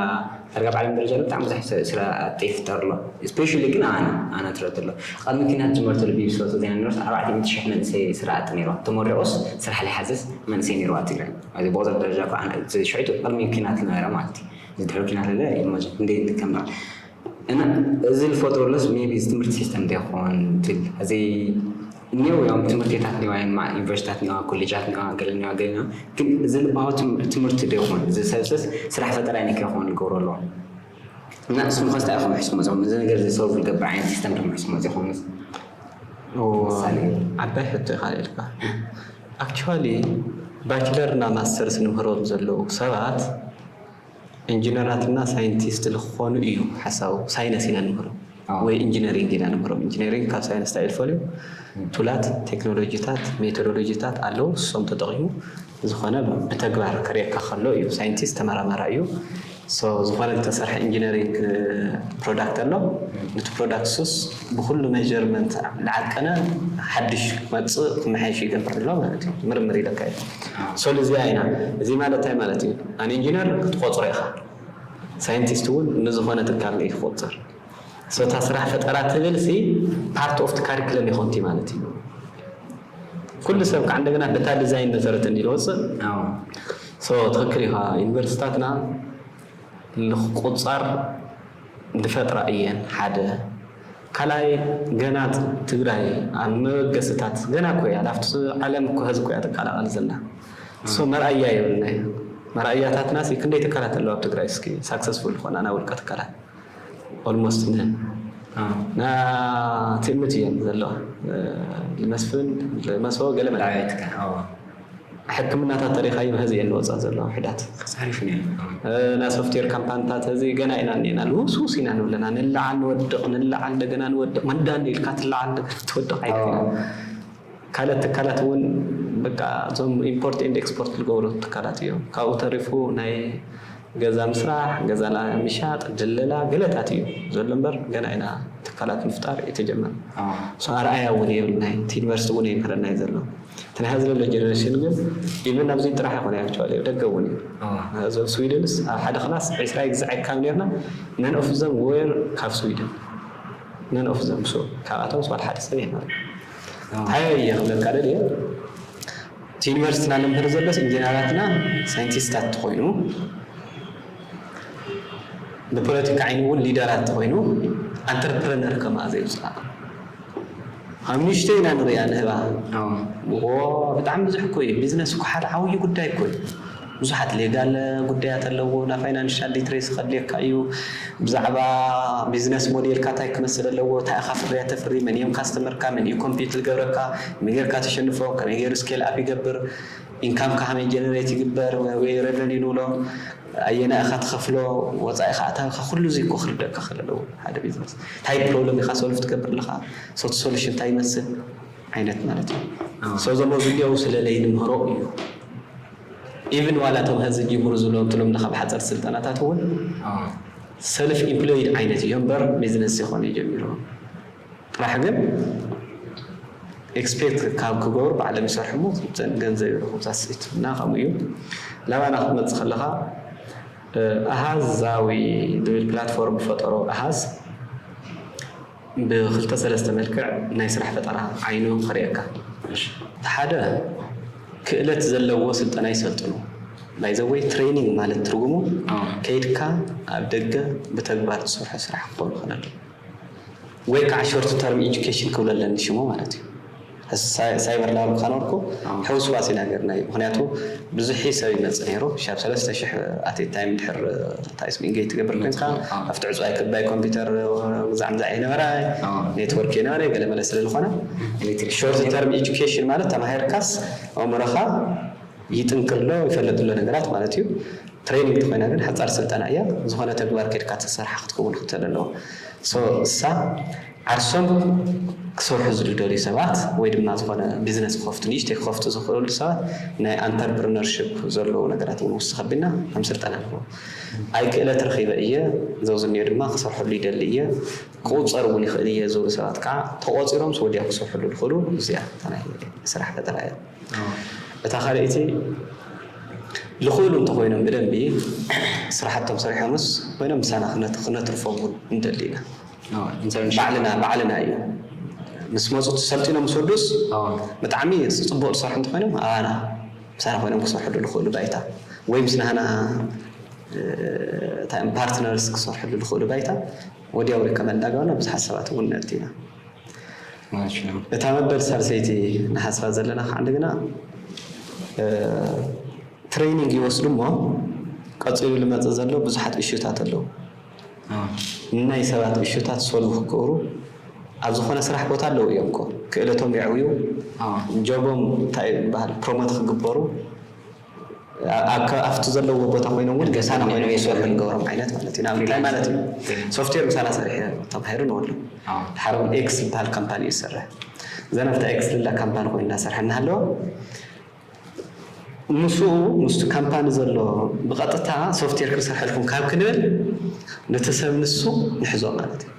ዳርጋ ኣብ ዓለም ደረጃ ብጣዕሚ ብዙሕ ስራሕ ኣጥ ይፍጠር ኣሎ። ስፔሻሊ ግን ኣነ ኣነ ትረድ ኣሎ ቀድሚ ኪናት ጅመርቶ ልቢ ብስበቶ ዜና ነሮስ ኣርባዕተ ሚእቲ ሽሕ መንእሰይ ስራሕ ኣጥ ነይሩ ተመሪቑስ ስራሕ ለይሓዝስ መንእሰይ ነይሩ ኣብ ትግራይ እዚ ብቑፅሪ ደረጃ እኮ ኣነ እቲ ሽዑ ቅድሚ ኪናት ዝነበረ ማለት እዩ። እዚ ድሕሪ ኪናት ለ ኢማጂን እንደ እንጥቀም እና እዚ ዝፈጥረሉስ ሜቢ እዚ ትምህርቲ ሲስተም እንተይኮን ትል እዚ እኒው እዮም ትምህርትታት ኒዋ ዩኒቨርሲታት ኒዋ ኮሌጃት ኒዋ ገለ ኒዋ ገለ ኒዋ ግን እዚ ልባዊ ትምህርቲ ዶ ይኾን እዚ ሰብስስ ስራሕ ፈጠራ ኒክ ይኾን ዝገብሩ ኣለዎ እና እስኹም ከስታ ኢኹም ሕስሙ ዞም እዚ ነገር እዚ ሶልቭ ዝገብር ዓይነት ሲስተም ዶ ሕስሙ ዚኹም ዓባይ ሕቶ ኢኻ ኢልካ ኣክቹዋሊ ባችለር እና ማስተርስ ንምህሮም ዘለዉ ሰባት ኢንጂነራትና ሳይንቲስት ልኾኑ እዩ ሓሳቡ ሳይነስ ኢና ንምህሮም ወይ ኢንጂነሪንግ ኢና ንምህሮም ኢንጂነሪንግ ካብ ሳይንስ እንታይ ይፈልዩ ቱላት ቴክኖሎጂታት ሜቶዶሎጂታት ኣለዉ እሶም ተጠቂሙ ዝኾነ ብተግባር ከርእየካ ከሎ እዩ ሳይንቲስት ተመራማራ እዩ ዝኾነ ዝተሰርሐ ኢንጂነሪንግ ፕሮዳክት ኣሎ ንቲ ፕሮዳክት ሱስ ብኩሉ ሜርመንት ልዓቀነ ሓድሽ ክመፅእ ክመሓየሽ ይገብር ኣሎ ማለት እዩ ምርምር ኢለካ እዩ ሶል እዚኣ ኢና እዚ ማለት እንታይ ማለት እዩ ኣን ኢንጂነር ክትቆፅሮ ኢኻ ሳይንቲስት እውን ንዝኾነ ትካል እዩ ክቆፅር ሶታ ስራሕ ፈጠራ ትብል ሲ ፓርት ኦፍ ካሪክለም ይኾንቲ ማለት እዩ ኩሉ ሰብ ከዓ እንደገና በታ ዲዛይን መሰረት እንዲልወፅእ ትኽክል ኢኻ ዩኒቨርሲታትና ንክቁፃር ዝፈጥራ እየን ሓደ ካልኣይ ገና ትግራይ ኣብ መበገስታት ገና እኮ እያ ኣብቲ ዓለም እኮ ህዚ እኮ እያ ትቀላቐል ዘላ ሶ መርኣያ የብልና መርኣያታትና ክንደይ ትካላት ኣለዋ ኣብ ትግራይ እስኪ ሳክሰስፉል ዝኾና ናይ ውልቀ ትካላት ኦልሞስት ንን ና ትእምት እየን ዘለዋ መስፍን መሶ ገለ መርኣያ ትካል ሕክምናታት ተሪኻዮ ህዚ እየን ዝወፃ ዘለዋ ውሕዳት ሓሪፍ ናይ ሶፍትዌር ካምፓኒታት ህዚ ገና ኢና እኒና ልውስውስ ኢና ንብለና ንለዓል ንወድቕ ንለዓል እንደገና ንወድቕ መንዳን ኢልካ ትለዓል ትወድቕ ኣይኮነ ካልኦት ትካላት እውን በቃ እዞም ኢምፖርት ኤንድ ኤክስፖርት ዝገብሩ ትካላት እዮም ካብኡ ተሪፉ ናይ ገዛ ምስራሕ ገዛ ምሻጥ ድለላ ገለታት እዩ ዘሎ እምበር ገና ኢና ትካላት ምፍጣር የተጀመረ ኣርኣያ እውን የብልናይ ዩኒቨርሲቲ እውን የምህረናይ ዘሎ እቲ ናይ ሀዚ ዘሎ ጀነሬሽን ግን ኢቨን ኣብዚ ጥራሕ ይኮነ ኣክቹዋሊ ደገ እውን እዩ እዞም ስዊድንስ ኣብ ሓደ ክላስ ዕስራ ይግዛዕ ካብ ነርና ነን ኦፍ ዘም ወር ካብ ስዊድን ነን ኦፍ ዘም ሶ ካብኣቶም ስዋል ሓደ ሰብ ይማር እንታይ እየ ክብለካ ደልየ እቲ ዩኒቨርሲቲና ነምህር ዘሎስ ኢንጂነራትና ሳይንቲስታት ተኮይኑ ብፖለቲካ ዓይኒ እውን ሊደራት ተኮይኑ ኣንተርፕረነር ከማ ዘይብፅኣ ኣብ ንሽቶ ኢና ንሪኣ ንህባ ብጣዕሚ ብዙሕ እኮ እዩ ቢዝነስ እኮ ሓደ ዓብዪ ጉዳይ እኮ እዩ ብዙሓት ሌጋል ጉዳያት ኣለዎ ናብ ፋይናንሻል ሊትሬሲ ከድልየካ እዩ ብዛዕባ ቢዝነስ ሞዴልካ እንታይ ክመስል ኣለዎ እንታይ ኢኻ ፍርያ ተፍሪ መን እዮም ካስተመርካ መን እዩ ኮምፒት ዝገብረካ ከመይ ጌርካ ተሸንፎ ከመይ ገይሩ ስኬል ኣፕ ይገብር ኢንካምካ ከመይ ጀነሬት ይግበር ወይ ረቨኒ ንብሎ ኣየና ኢኻ ትኸፍሎ ወፃኢኻ ኣታዊኻ ኩሉ እዚ እኮ ክርደእካ ክእል ኣለዎ ሓደ ቢዝነስ እንታይ ፕሮብለም ኢኻ ሶልቭ ትገብር ኣለኻ ሶቲ ሶሉሽን እንታይ ይመስል ዓይነት ማለት እዩ ሶ ዘሞ ዝኒአው ስለለይ ንምህሮ እዩ ኢቭን ዋላ እቶም ሀዚ ጅምሩ ዝብሎም ትሎም ካብ ሓፀርቲ ስልጠናታት እውን ሰልፍ ኢምፕሎይድ ዓይነት እዩ እምበር ቢዝነስ ይኮነ ጀሚሩ ጥራሕ ግን ኤክስፔክት ካብ ክገብሩ ባዕሎም ይሰርሑ ሞ ገንዘብ ይረኹ ዛስት እና ከምኡ እዩ ናባና ክትመፅእ ከለካ ኣሃዛዊ ዝብል ፕላትፎርም ዝፈጠሮ ኣሃዝ ብክልተ ሰለስተ መልክዕ ናይ ስራሕ ፈጠራ ዓይኑ ክርእየካ እቲ ሓደ ክእለት ዘለዎ ስልጠና ይሰልጥኑ ባይዘወይ ትሬኒንግ ማለት ትርጉሙ ከይድካ ኣብ ደገ ብተግባር ትሰርሖ ስራሕ ክኾኑ ይኽእል ወይ ከዓ ሾርት ተርም ኤጁኬሽን ክብሎ ኣለኒ ሽሙ ማለት እዩ ሳይበር ላብ ካኖርኩ ሕውስዋስ ኢና ገርና እዩ ምክንያቱ ብዙሕ ሰብ ይመፅእ ነይሩ ሻብ ሰለስተ ሽሕ ኣቴት ታይም ድሕር ታይስ ኢንጌጅ ትገብር ኮንካ ኣብቲ ዕፁዋይ ክባይ ኮምፒውተር ግዛዕ ምዛዕ የነበረ ኔትወርክ የነበረ ገለ መለ ስለ ዝኾነ ሾርት ተርም ኤጁኬሽን ማለት ተማሂርካስ ኣእምሮኻ ይጥንክር ኣሎ ይፈልጥ ኣሎ ነገራት ማለት እዩ ትሬኒንግ ተኮይና ግን ሓፃር ስልጠና እያ ዝኾነ ተግባር ከድካ ተሰርሓ ክትከውን ክትል ኣለዎ እሳ ዓርሶም ክሰርሑ ዝደልዩ ሰባት ወይ ድማ ዝኾነ ቢዝነስ ክኸፍቱ ንእሽተይ ክኸፍቱ ዝኽእሉ ሰባት ናይ ኣንተርፕርነርሽፕ ዘለዉ ነገራት እውን ውስኽ ኣቢልና ከም ስልጠና ንህቦ። ኣይ ክእለት ረኺበ እየ፣ ዘውዝኒዮ ድማ ክሰርሐሉ ይደሊ እየ፣ ክቑፀር እውን ይኽእል እየ ዝብሉ ሰባት ከዓ ተቖፂሮምስ ወዲያው ክሰርሕሉ ዝኽእሉ እዚኣ እታ ናይ ስራሕ ፈጠራ እያ። እታ ካልኣይቲ ልኽእሉ እንተኾይኖም ብደንቢ ስራሕቶም ሰሪሖምስ ኮይኖም ምሳና ክነትርፎም እውን ንደሊ ኢና። ባዕልና ባዕልና እዩ ምስ መፁ ሰልጢኖም ምስ ወዱስ ብጣዕሚ ፅቡቅ ዝሰርሑ እንተኮይኖም ኣባና ምሳና ኮይኖም ክሰርሕሉ ዝኽእሉ ባይታ ወይ ምስ ናህና ፓርትነርስ ክሰርሕሉ ዝኽእሉ ባይታ ወዲያው ሪከመንድ እንዳገበርና ብዙሓት ሰባት እውን ነእቲ ኢና። እታ መበል ሳልሰይቲ ንሓስባ ዘለና ከዓ እንደገና ትሬኒንግ ይወስዱ እሞ ቀፂሉ ልመፅእ ዘሎ ብዙሓት እሹታት ኣለዉ። ናይ ሰባት እሹታት ሶልቭ ክገብሩ ኣብ ዝኾነ ስራሕ ቦታ ኣለዉ እዮም እኮ። ክእለቶም የዕብዩ፣ ጆቦም እንታይ ይበሃል ፕሮሞት ክግበሩ፣ ኣብቲ ዘለዎ ቦታ ኮይኖም እውን ገሳና ኮይኖም ይሰርሑ ንገብሮም ዓይነት ማለት እዩ። ንኣብነት እንታይ ማለት እዩ? ሶፍትዌር ምሳና ሰሪሐ ተባሂሩ ንወሎ ድሓር እውን ኤክስ ዝበሃል ካምፓኒ እዩ ዝሰርሕ። ዘን ኣብታ ኤክስ ዝላ ካምፓኒ ኮይኑ እናሰርሐ እናሃለወ ምስኡ ምስቲ ካምፓኒ ዘሎ ብቐጥታ ሶፍትዌር ክንሰርሐልኩም ካብ ክንብል ነቲ ሰብ ንሱ ንሕዞ ማለት እዩ።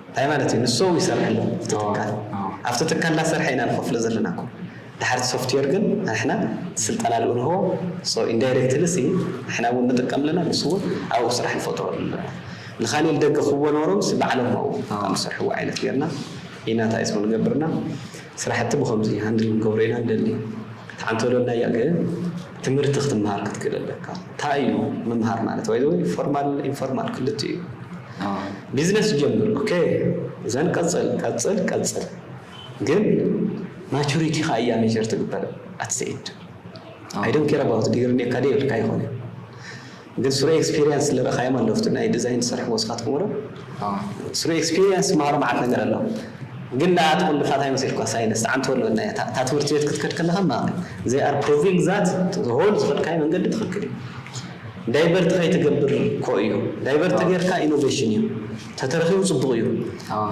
እንታይ ማለት እዩ? ንሱ ይሰርሐሉ ኣብቲ ትካል ኣብቲ ትካል እናሰርሐ ኢና ንኸፍሎ ዘለና እኮ። ድሓርቲ ሶፍትዌር ግን ንሕና ስልጠና ልኡ ንህቦ። ኢንዳይሬክትሊ ሲ ንሕና እውን ንጥቀም ኣለና፣ ንሱ እውን ኣብኡ ስራሕ ንፈጥሮ ኣለና። ንኻሊእ ደገ ክዎ ነበሮም ሲ ባዕሎም ኣብኡ ከም ዝሰርሕዎ ዓይነት ጌርና ኢና እንታይ ስሙ ንገብርና። ስራሕቲ ብኸምዚ ሃንድል ንገብሮ ኢና ንደሊ። ተዓንተሎና እያ ግን ትምህርቲ ክትምሃር ክትክእል ኣለካ። እንታይ እዩ ምምሃር ማለት? ወይ ፎርማል ኢንፎርማል ክልት እዩ። ቢዝነስ ጀምር ኦኬ፣ ዘን ቀፅል ቀፅል ቀፅል። ግን ማቹሪቲ ካ እያ ሜጀር ትግበር ኣትሰኢድ። ኣይዶን ኬር ኣባውት ዲግሪ ኔካ ደ ይብልካ ይኾነ። ግን ስሩ ኤክስፒሪየንስ ዝረእኻዮም ኣለዉ ኣብቲ ናይ ዲዛይን ትሰርሕዎ ንስኻትኩም ወረ ስሩ ኤክስፒሪየንስ መሃሮ መዓት ነገር ኣሎ። ግን ንኣትኹም ልፋት ኣይመሲልኳ ሳይንስ ተዓንቶ ኣሎ። እታ ትምህርቲ ቤት ክትከድ ከለኻ ማ they are proving that ሆል ዝኸድካዮ መንገዲ ትኽክል እዩ። ዳይቨርት ከይትገብር ኮ እዩ። ዳይቨርት ጌርካ ኢኖቬሽን እዩ ተተረኺቡ ፅቡቕ እዩ።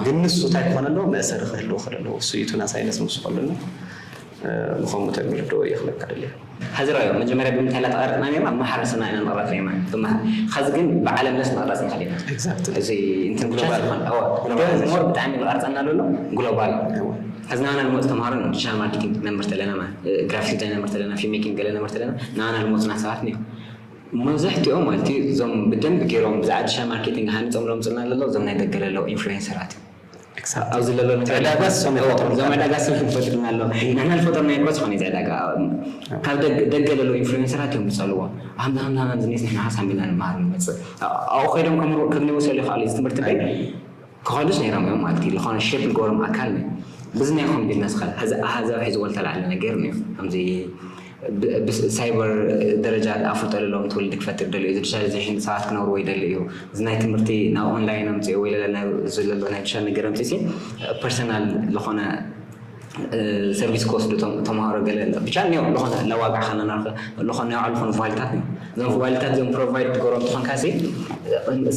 ግን ንሱ እንታይ ክኾነ ኣለዎ? መእሰሪ ክህልዎ ክእል ኣለዎ። እሱ እዩ ቱና ሳይንስ ምስ ከለና ብኸምኡ ተግብር ዶ ይኽለካ ደልየ። ሐዚ ራዮ መጀመርያ ብምንታይ ላ ተቐረፅና ነርና? ኣብ ማሕበረሰብና ኢና ንቐረፅ ነርና። ብማሕበር ኸዚ ግን ብዓለም ለስ ንቐረፅ ንኽእል ኢና። እዚ እንትን ብቻ ዝኾን ሞር ብጣዕሚ ንቐርፀና ዘሎ ግሎባል። ኸዚ ናና ንመፅ ተምሃሮ ዲጂታል ማርኬቲንግ ነምር ተለና፣ ግራፊክ ዲዛይን ነምር ተለና፣ ፊልም ሜኪንግ ገለ ነምር ተለና ናና ንመፁና ሰባት ነዮም። መብዛሕትኦም ማለት እዩ እዞም ብደንብ ገይሮም ብዛዕባ ዲጂታል ማርኬቲንግ ሃኒፆም ለምፅልና ለሎ እዞም ናይ ደገ ለለው ኢንፍሉዌንሰራት እዮም። ኣብዚ ለሎ ዕዳጋ ስም ይፈጥሩና። እዞም ዕዳጋ ስም ይፈጥሩና ኣለዉ። ንሕና ዝፈጠርናዮ እኮ ዝኾነ እዚ ዕዳጋ ካብ ደገ ለሎ ኢንፍሉዌንሰራት እዮም ዝፀልዎ። ሃምዛ ሃምዛ ሃምዛ ዝኔስ ንሕና ሓሳብ ኢልና ንመሃር ንመፅእ ኣብኡ ከይዶም ከግኒ ወሰሉ ይኽኣሉ እዚ ትምህርቲ ግን ክኸዱስ ነይሮም እዮም ማለት እዩ። ዝኾነ ሼፕ ንገብሮም ኣካል ነ ብዝናይኹም ቢዝነስ ኸ ዚ ኣሃዛብ ሒዝዎ ዝተላዕለ ነገር ነ ከምዚ ሳይበር ደረጃ ኣፍልጦ ለለዎም ትውልዲ ክፈጥር ደልዩ ዲጂታላይዜሽን ሰባት ክነብርዎ ይደሊ እዩ። እዚ ናይ ትምህርቲ ናብ ኦንላይን ኣምፅኡ ወይ ለለ ዘሎ ናይ ዲጂታል ነገር ኣምፅሲ ፐርሰናል ዝኾነ ሰርቪስ ክወስዱ ተምሃሮ ገለ ብቻ ኒዮ ዝኾነ ለዋጋ ከለና ዝኾነ ናይ ባዕሉ ዝኾነ ቫሊታት ኒዮ እዞም ቫሊታት እዞም ፕሮቫይድ ትገብሮም ትኾንካ ሲ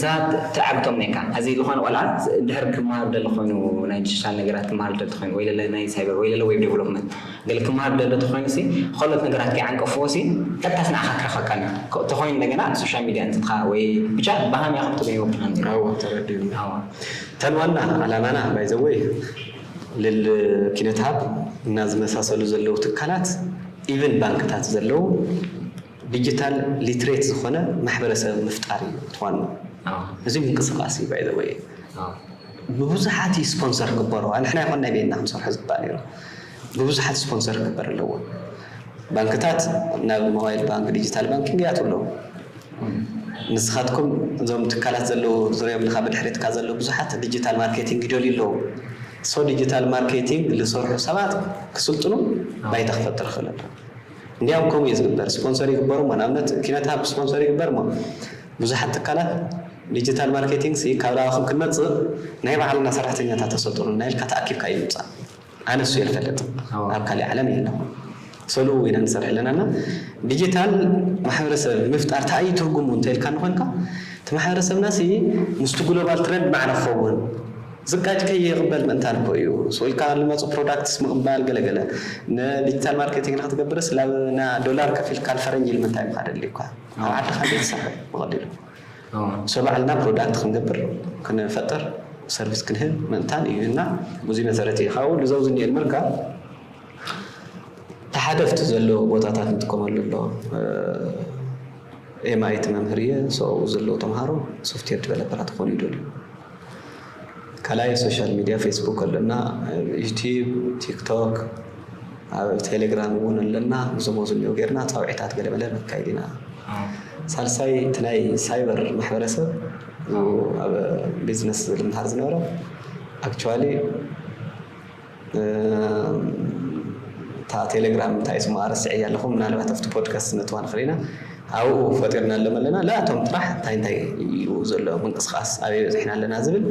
ሰባት ትዓግቶም ነካ እዚ ዝኾነ ቆልዓ ድሕር ክመሃር ደሊ ኮይኑ ናይ ዲጂታል ነገራት ክመሃር ደሊ ኮይኑ ወይ ለለ ናይ ሳይበር ወይ ለለ ዌብ ዴቨሎፕመንት ገለ ክመሃር ደሎ ተኾይኑ ሲ ኸሎት ነገራት ከይዓንቀፍዎ ሲ ቀጥታ ንዓኻ ክረኸካ ተኾይኑ እንደገና ሶሻል ሚድያ እንትትኻ ወይ ብቻ ብሃም ያኸም ትገይቦ ፕላን ነይሩ። ተረዲኡኒ። ተን ዋና ዓላማና ባይዘወይ ልል ኪነትሃብ እና ዝመሳሰሉ ዘለዉ ትካላት ኢቨን ባንክታት ዘለዉ ዲጂታል ሊትሬት ዝኾነ ማሕበረሰብ ምፍጣር እዩ ትዋኑ። እዚ ምንቅስቃስ እዩ ባይዘወይ ብብዙሓት እዩ ስፖንሰር ክግበሩ ንሕና ይኮን ናይ ቤትና ክንሰርሖ ዝግባእ ነይሩ። ብብዙሓት ስፖንሰር ክግበር ኣለዎ። ባንክታት ናብ ሞባይል ባንክ ዲጂታል ባንኪንግ ያቱ ኣለዉ። ንስኻትኩም እዞም ትካላት ዘለዉ ዙሪዮም ንኻ ብድሕሪትካ ዘለዉ ብዙሓት ዲጂታል ማርኬቲንግ ይደልዩ ኣለዉ። ሶ ዲጂታል ማርኬቲንግ ዝሰርሑ ሰባት ክስልጥኑ ባይታ ክፈጥር ይኽእል ኣሎ። እንዲያም ከምኡ እዩ ዝግበር። ስፖንሰር ይግበሩ እሞ ንኣብነት ኪነትሃብ ስፖንሰር ይግበር እሞ ብዙሓት ትካላት ዲጂታል ማርኬቲንግ ሲ ካብ ላባኹም ክንመፅእ ናይ ባዕልና ሰራሕተኛታት ተሰልጥኑና ኢልካ ተኣኪብካ እዩ ምፃእ። ኣነ እሱ እየ ዝፈልጥ ኣብ ካሊእ ዓለም የለ። ሰልኡ ኢና ንሰርሕ ኣለና እና ዲጂታል ማሕበረሰብ ምፍጣር እንታይ እዩ ትርጉሙ እንተኢልካ ንኮንካ እቲ ማሕበረሰብና ሲ ምስቲ ግሎባል ትረንድ ማዕረ ክኸውን ዝቃጭ ከይቕበል ምእንታን እኮ እዩ። ስቕ ኢልካ ዝመፁ ፕሮዳክትስ ምቕባል ገለገለ ንዲጂታል ማርኬቲንግ ንክትገብርስ ላብ ና ዶላር ከፊልካ ልፈረንጂ ኢል ምንታይ ምካ ደሊ እኳ ኣብ ዓድኻ ዘይትሰርሕ ብቐሊሉ ሶ ባዕልና ፕሮዳክት ክንገብር ክንፈጥር ሰርቪስ ክንህብ ምእንታን እዩ እና ብዙ መሰረት እዩ ካብኡ ልዘው ዝኒኤ ምርካ ተሓደፍቲ ዘለዎ ቦታታት ንጥቀመሉ ኣሎ ኤምኣይቲ መምህር እየ ሰብኡ ዘለዉ ተምሃሮ ሶፍትዌር ዲቨሎፐራት ክኾኑ ይደልዩ ካልኣይ ሶሻል ሚድያ ፌስቡክ ኣለና ዩቲብ ቲክቶክ ኣብ ቴሌግራም እውን ኣለና ብዘመዙ እኒኦ ጌርና ፃውዒታት ገለመለ ነካይድ ኢና ሳልሳይ እቲ ናይ ሳይበር ማሕበረሰብ ኣብ ቢዝነስ ዝልምሃር ዝነበረ ኣክቹዋሊ እታ ቴሌግራም እንታይ ስሙ ኣረስዐያ ኣለኹ። ምናልባት ኣብቲ ፖድካስት ነትዋ ንኽእል ኢና። ኣብኡ ፈጢርና ኣለመለና ለኣቶም ጥራሕ እንታይ እንታይ እዩ ዘሎ ምንቅስቃስ ኣበይ በዚሕና ኣለና ዝብል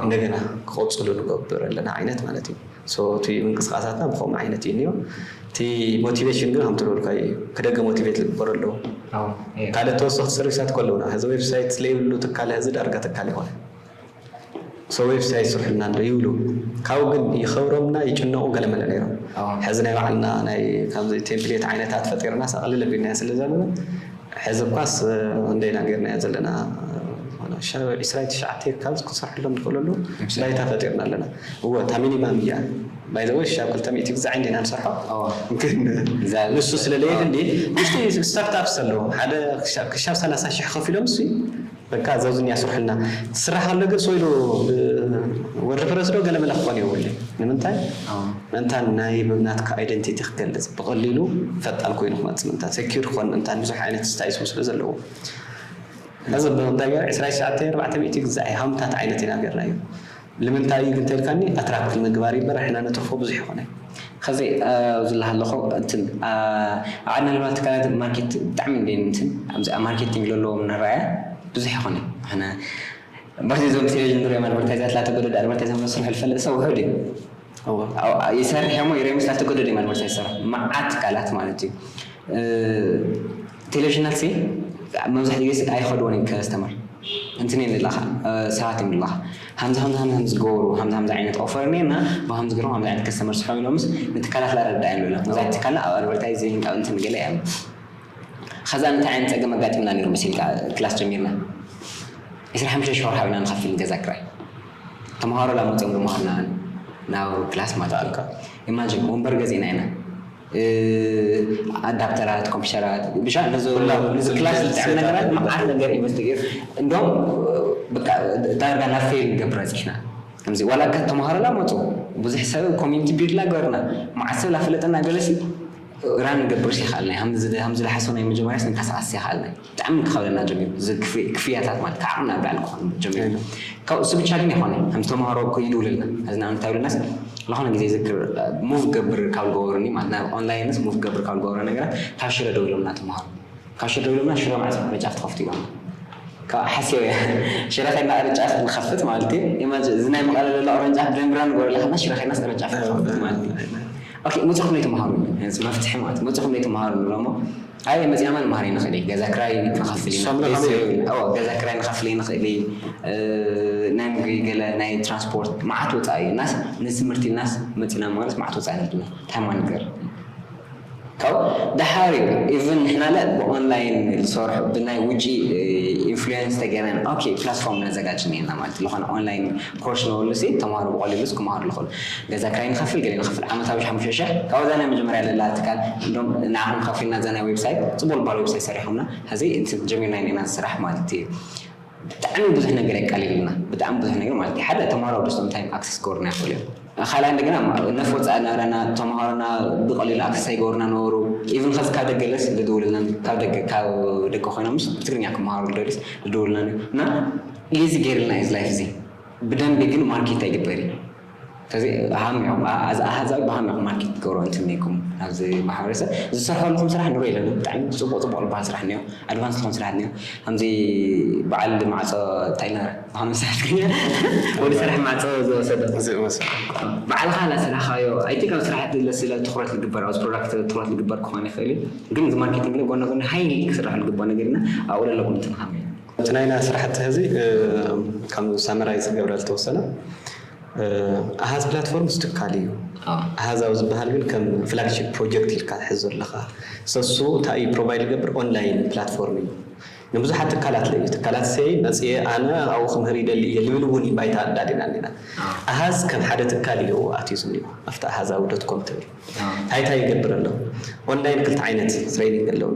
እንደገና ክቐፅሉ ንገብር ኣለና ዓይነት ማለት እዩ። እቲ ምንቅስቃሳትና ብከምኡ ዓይነት እዩ እኒኦ። እቲ ሞቲቬሽን ግን ከምቲ ዝበልካ እዩ። ክደገ ሞቲቬት ዝግበሩ ኣለዉ። ካልእ ተወሰኽቲ ሰርቪሳት ከለውና እዚ ዌብሳይት ስለይብሉ ትካል እዚ ዳርጋ ትካል ይኮነ። ሶ ዌብሳይት ስርሕልና እንዶ ይብሉ። ካብኡ ግን ይኸብሮምና ይጭነቑ ገለመለ ነይሮም። ሕዚ ናይ ባዕልና ናይ ከምዚ ቴምፕሌት ዓይነታት ፈጢርና ኣቕልል ኣቢልናዮ ስለ ዘለና ሕዚ እኳስ እንደና ጌርናዮ ዘለና ዒስራን ትሽዓተን ካብ ክሰርሐሎም ንኽእለሉ ባይታ ፈጢርና ኣለና። እወ እታ ሚኒማም እያ። ባይዘወይ ሻብ ክልተ ሚእቲ ግዛዕ እንዲና ንሰርሖ ግን ንሱ ስለለየድ እንዲ ውሽጢ ስታርትኣፕስ ኣለዎ ሓደ ክሻብ ሰላሳ ሽሕ ከፊሎም እሱ በቃ ዘውዝኛ ስርሕልና ትስራሕ ኣሎ ግን ሶይሉ ወርድፕረስ ዶ ገለመለ ክኾን የብሉ። ንምንታይ ምእንታን ናይ ናትካ ኣይደንቲቲ ክገልፅ ብቐሊሉ ፈጣን ኮይኑ ክመፅእ ምእንታን ሴኪር ክኾን ምእንታን ብዙሕ ዓይነት ስታይስም ስለ ዘለዎ እዚ ብምንታይ ገር ዕስራ ትሽዓተ ኣርባዕተ ሚእቲ ግዛዕ ሃምታት ዓይነት ኢና ገርናዮ። ልምንታይ እዩ ግን ተልካኒ ኣትራክት ምግባር ይበር ሕና ነትርፎ ብዙሕ ይኾነ። ከዚ ኣብዚ ኣለኹ እንትን ዓድና ልባ ትካላት ማርኬት ብጣዕሚ እንደ እንትን ኣብዚ ማርኬቲንግ ለለዎም ንረኣያ ብዙሕ ይኾነ ሕና በዚ ዞም ቴሌቪዥን ንሪኦም ኣድቨርታይዛት ላተገደዱ ኣድቨርታይዛት መስርሑ ዝፈልጥ ሰብ ውሑድ እዩ። ይሰርሕ እሞ ይረምስ ላተገደዱ እዮም ኣድቨርታይዝ ይሰርሑ መዓት ትካላት ማለት እዩ። ቴሌቪዥናት ሲ መብዛሕትኡ ግዜ ኣይኸድዎን እዩ ከስተመር እንትን እዮም ዝላኻ ሰባት እዮም ዝላኻ ሃምዚ ሃምዚ ሃምዚ ሃምዚ ዝገበሩ ሃምዚ ሃምዚ ዓይነት ኦፈር እኒአና ብሃምዚ ገርም ሃምዚ ዓይነት ከስተመር ስሖም ኢሎምስ ንትካላት ላረዳ እዮም ዝብሎም መብዛሕትኡ ትካልና ኣብ ኣድቨርታይዚንግ ኣብ እንትን ገለ እዮም ኸዛ እንታይ ዓይነት ፀገም ኣጋጢምና ነይሩ መሲልካ ክላስ ጀሚርና ዕስራ ሓሙሽተ ሽሕ ወርሓዊ ኢና ንኸፍል ንገዛ ክራይ ተምሃሮ ላመፅኦም ንመሃርና ናብ ክላስ ማለት እዩ ኢማጂን ወንበር ገዚእና ኢና ኣዳፕተራት ኮምፒተራት ብሻ ነዚ ክላስ ዝጠዕም ነገራት መዓት ነገር ኢንቨስቲጌት እንዶም ዳርጋ ናብ ፌል ንገብር በፂሕና ከምዚ ዋላ ተምሃሮና መፁ ብዙሕ ሰብ ኮሚኒቲ ቢልድ ላ ገበርና መዓት ሰብ ላፈለጠና ገለሲ ራን ንገብር ሲ ይኽኣልና ከምዚ ዝሓሰ ናይ መጀመርያ ስንቀሳቀስ ይኽኣልና ብጣዕሚ ክኸብደና ጀሚሩ ክፍያታት ማለት ከዓቕምና ብላዕሊ ክኾን ጀሚሩ ካብኡ እሱ ብቻ ግን ይኾነ ከምዚ ተምሃሮ እኮ ይድውልልና እዚ ንኣብነት ይብልናስ ዝኾነ ግዜ ይዝክር ሙቭ ገብር ካብ ዝገበሩኒ ማለት ናብ ኦንላይንስ ሙቭ ገብር ካብ ዝገበሩ ነገራት ካብ ሽረ ደው ኢሎምና ተምሃሮ ካብ ሽረ ደው ኢሎምና ሽረ ማዕፆ ቅርንጫፍ ትኸፍቱ ኢሎም ካብ ሓስዮ እያ ሽረ ከይድና ቅርንጫፍ ንኸፍት ማለት እዩ ኢማጅን እዚ ናይ መቐለ ዘሎ ቅርንጫፍ ብደንብራ ንገበረላ ከና ሽረ ከይድናስ ቅርንጫፍ ንኸፍት ማለት እዩ ኦኬ መፅኹም ዘይተምሃሩ መፍትሒ ማለት መፅኹም ዘይተምሃሩ ንብሎሞ ኣየ መፂና ማ ንመሃር ንኽእል ገዛ ክራይ ንኸፍል ገዛ ክራይ ንኸፍል ንኽእል ናይ ምግቢ ገለ ናይ ትራንስፖርት መዓት ወፃኢ ኢልናስ ንትምህርቲ ኢልናስ መፂና ማለት መዓት ወፃኢ ነብና ታይማ ንገር ካብ ደሓር እዩ ኢቭን ንሕና ለ ብኦንላይን ዝሰርሑ ብናይ ውጪ ኢንፍሉንስ ተገይረን ኦኬ ፕላትፎርም ነዘጋጅ ነና ማለት ዝኾነ ኦንላይን ኮርስ ንበሉ ሲ ተምሃሮ ብቐሊሉ ስ ክመሃሩ ዝኽእሉ ገዛ ክራይ ንኸፍል ገለ ንኸፍል ዓመታዊ ሓሙሽተ ሽሕ ካብ እዛ ናይ መጀመርያ ለላ ትካል እንዶም ንዓኹም ከፊልና እዛ ናይ ዌብሳይት ፅቡቅ ልባል ዌብሳይት ሰሪሖምና ሕዚ ጀሚርና ኢና ስራሕ ማለት እዩ ብጣዕሚ ብዙሕ ነገር የቃሊልና ብጣዕሚ ብዙሕ ነገር ማለት ሓደ ተምሃሮ ኣብ ደስቶም ታይም ኣክሰስ ክገብሩና ይኽእሉ እዮም ካልኣ እንደገና ነፍ ወፃእ ናብራና ተምሃሮና ብቀሊሉ ኣክሰስ ኣይገብሩና ነበሩ ኢቭን ከዚ ካብ ደገ ለስ ዝድውልናን ካብ ደገ ካብ ደገ ኮይኖምስ ብትግርኛ ክመሃሩ ደልስ ዝድውልናን እና ኢዚ ገይርልና እዚ ላይፍ እዚ ብደንቢ ግን ማርኬት ኣይግበር እዩ ከዚ ሃም እዮም ኣዛ ኣሃዛዊ ብሃም እዮም ማርኬት ትገብሮ እንትን ነይኩም ኣብዚ ማሕበረሰብ ዝሰርሑ ኣለኹም ስራሕ ንሮ የለን ብጣዕሚ ፅቡቅ ፅቡቅ ዝበሃል ስራሕ እኒኦ ኣድቫንስ ዝኾን ስራሕ እኒኦ ከምዚ በዓል ማዕፆ እንታይ ነበረ ብሃምሳት ወዲ ስራሕ ማዕፆ ዝወሰደ ባዕልኻ ላስራኻዮ ኣይቲ ካብ ስራሕ ለስለ ትኩረት ዝግበር ኣብዚ ፕሮዳክት ትኩረት ዝግበር ክኾን ይኽእል እዩ ግን እዚ ማርኬቲንግ ለ ጎና ጎኒ ሃይሊ ክስራሕ ዝግበር ነገር ኢና ኣብኡ ለለኩም እንትንሃም እዩ እቲ ናይና ስራሕቲ ሕዚ ከም ሳመራይዝ ገብረ ዝተወሰነ ኣሃዝ ፕላትፎርም ዝትካል እዩ ኣሃዛዊ ዝበሃል ግን ከም ፍላግሺፕ ፕሮጀክት ኢልካ ትሕዞ ኣለኻ ሰሱ እንታይ እዩ ፕሮቫይድ ዝገብር ኦንላይን ፕላትፎርም እዩ ንብዙሓት ትካላት ለዩ ትካላት ሰይ መፅየ ኣነ ኣብኡ ክምህር ይደሊ እየ ልብል እውን እዩ ባይታ ኣዳሊና ኣለና ኣሃዝ ከም ሓደ ትካል እዩ ኣትዩ ዝኒኦ ኣብቲ ኣሃዛዊ ዶት ኮም ትብል እንታይ እንታይ ይገብር ኣሎ ኦንላይን ክልተ ዓይነት ትሬኒንግ ኣለዉ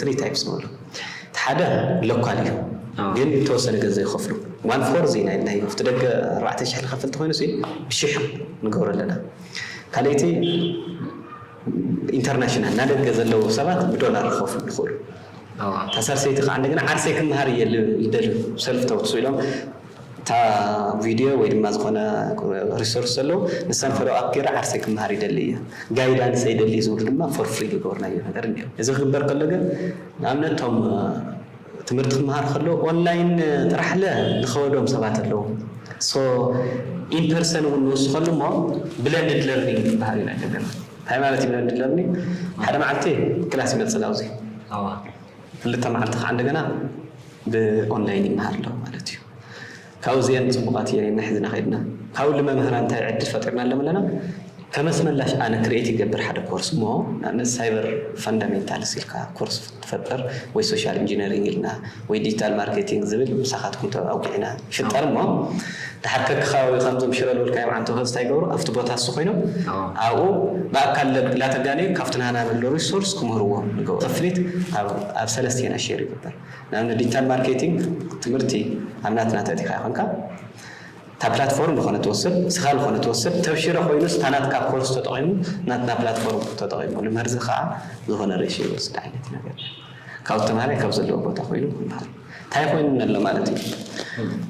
ትሪ ታይፕስ ንብሎ ሓደ ሎካል እዩ ግን ተወሰነ ገንዘብ ይኸፍሉ ዋን ፎር ዚ ናይ ናይ ኣብቲ ደገ ኣርባዕተ ሽሕ ዝኸፍል ተኮይኑ ሲ ብሽሕ ንገብሮ ኣለና ካልኣይቲ ኢንተርናሽናል ናደገ ዘለዉ ሰባት ብዶላር ክኸፍሉ ይኽእሉ ታሳርሰይቲ ከዓ እንደገና ዓርሰይ ክመሃር እየ ልደል ሰልፍ ተውትሱ ኢሎም እታ ቪድዮ ወይ ድማ ዝኾነ ሪሶርስ ዘለዎ ንሳን ፎሎ ኣፕ ገይረ ዓርሰይ ክመሃር ይደሊ እየ፣ ጋይዳንስ ይደሊ ዝብሉ ድማ ፎር ፍሪ ዝገበርናዮ ነገር እኒኦ። እዚ ክግበር ከሎ ግን ንኣብነት እቶም ትምህርቲ ክመሃር ከሎ ኦንላይን ጥራሕ ለ ዝኸበዶም ሰባት ኣለዉ። ሶ ኢንፐርሰን እውን ንወስኸሉ እሞ ብለንድድ ለርኒንግ ዝበሃል ኢና ጀመርና። እንታይ ማለት እዩ ብለንድድ ለርኒንግ? ሓደ መዓልቲ ክላስ ይመፅእ ናብዚ ክልተ መዓልቲ ከዓ እንደገና ብኦንላይን ይመሃር ኣለዉ ማለት እዩ። ካብኡ እዚአን ፅቡቃት እየን ኢና ሒዝና ከይድና ካብኡ ልመምህራን እንታይ ዕድል ፈጢርናሎም ኣለና? ከመስመላሽ ኣነ ክሬት ይገብር ሓደ ኮርስ እሞ ንኣብነት ሳይበር ፈንዳሜንታልስ ኢልካ ኮርስ ትፈጥር ወይ ሶሻል ኢንጂነሪንግ ኢልና ወይ ዲጂታል ማርኬቲንግ ዝብል ምሳኻትኩም ተኣውቂዕና ይፍጠር እሞ ድሓር ከክኻባቢ ከምዞም ሽረ ዝበልካዮም ዓንተኸ እንታይ ይገብሩ ኣብቲ ቦታ እሱ ኮይኖም ኣብኡ ብኣካል ላተጋነዩ ካብቲ ናና ዘሎ ሪሶርስ ክምህርዎም ንገብሩ ክፍሊት ኣብ ሰለስተ ኢና ሼር ይግበር። ንኣብነት ዲጂታል ማርኬቲንግ ትምህርቲ ኣብ ናትና ተእቲኻ ይኾንካ እታ ፕላትፎርም ዝኾነ ትወስድ ስኻ ዝኾነ ትወስድ ተብሽረ ኮይኑስ እታ ናትካ ኮርስ ተጠቒሙ ናትና ፕላትፎርም ተጠቒሙ ንምህርዚ ከዓ ዝኾነ ሬሽዮ ይወስድ ዓይነት ነገር ካብ ተምሃራይ ካብ ዘለዎ ቦታ ኮይኑ ክምሃር እንታይ ኮይኑ ኣሎ ማለት እዩ።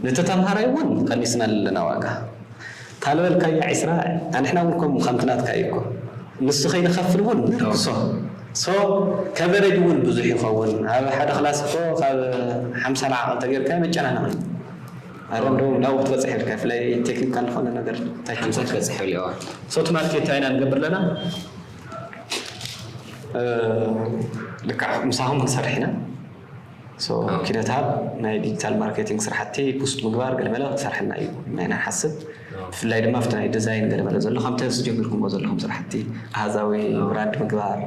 ነቲ ተምሃራይ እውን ቀኒስና ኣለና ዋጋ ታልበልካያ ዒስራ ኣንሕና እውን ከም ከምቲ ናትካ እዩ እኮ ንሱ ከይንኸፍል እውን ንርክሶ ሶ ከቨሬጅ እውን ብዙሕ ይኸውን ኣብ ሓደ ክላስ እኮ ካብ ሓምሳ ለዓቐ እንተጌርካ መጨናነቕ እዩ። ኣረ እንደው ናብኡ ክትበፅሕ ኢልካ ብፍላይ ቴክኒካል ዝኾነ ነገር እንታይ ሓምሳ ክትበፅሕ ይብል እዋ ሶ እቲ ማርኬት እንታይ ኢና ንገብር ኣለና ልክዕ ምሳኹም ክንሰርሕ ኢና ኪነትሃብ ናይ ዲጂታል ማርኬቲንግ ስራሕቲ ቡስት ምግባር ገለመለ ክንሰርሐና እዩ ናይና ሓስብ ብፍላይ ድማ ኣብቲ ናይ ዲዛይን ገለመለ ዘሎ ከምቲ ጀሚርኩምዎ ዘለኹም ስራሕቲ ኣሃዛዊ ብራንድ ምግባር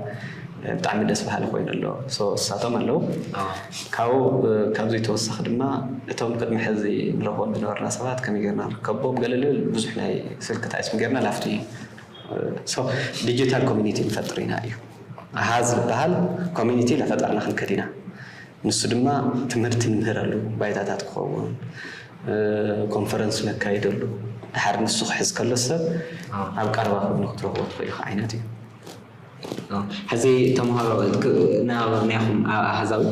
ብጣዕሚ ደስ በሃሊ ኮይኑ ኣሎ እሳቶም ኣለዉ ካብኡ ካብዚ ተወሳኺ ድማ እቶም ቅድሚ ሕዚ ንረኽቦም ዝነበርና ሰባት ከመይ ጌርና ንርከቦም ገለ ልብል ብዙሕ ናይ ስልኪ ታይስም ጌርና ላፍቲ ዲጂታል ኮሚኒቲ ንፈጥር ኢና እዩ ኣሃዝ ዝበሃል ኮሚኒቲ ለፈጠርና ክንከድ ኢና ንሱ ድማ ትምህርቲ ንምህረሉ ባይታታት ክኸውን ኮንፈረንስ ነካይደሉ ድሓር ንሱ ክሕዝ ከሎ ሰብ ኣብ ቀረባ ኮይኑ ክትረኽቦ ትኽእል ኢኻ ዓይነት እዩ ሕዚ ተምሃሮ ናይኹም ኣሃዛዊ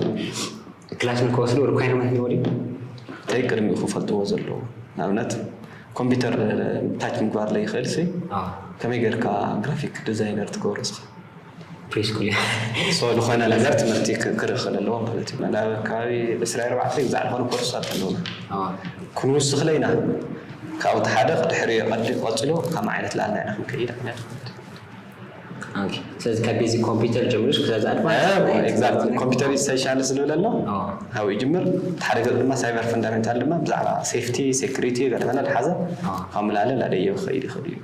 ክላስ ንክወስዱ ሪኳይርመንት ነይሩ እንታይ ቅድሚኡ ክፈልጥዎ ዘለዎ ንኣብነት ኮምፒውተር ታች ምግባር ለይኽእል ሲ ከመይ ጌርካ ግራፊክ ዲዛይነር ትገብሮ ስኻ ፕሪስኩል ዝኾነ ነገር ትምህርቲ ክርእ ክእል ኣለዎ ማለት እዩ ናብ ከባቢ ዕስራ ኣርባዕተ ብዛዕባ ዝኾነ ኮርሳት ኣለዎ ክንውስኽ ለይና ካብኡ ሓደ ድሕሪ ቀዲ ቀፅሎ ከም ዓይነት ላልና ኢና ክንከይድ ዓይነት ማለት እዩ ስለዚ ካብ ቤዚክ ኮምፒውተር ጀሚሩ ክሳብ ኣድቫንስ ኮምፒውተር ኢሰንሻል ዝብል ኣሎ ካብኡ ይጅምር ሓደ ገፅ ድማ ሳይበር ፈንዳሜንታል ድማ ብዛዕባ ሴፍቲ ሴኩሪቲ ገለመለ ዝሓዘ ካብ ምላለ ላደዮ ክኸይድ ይኽእል እዩ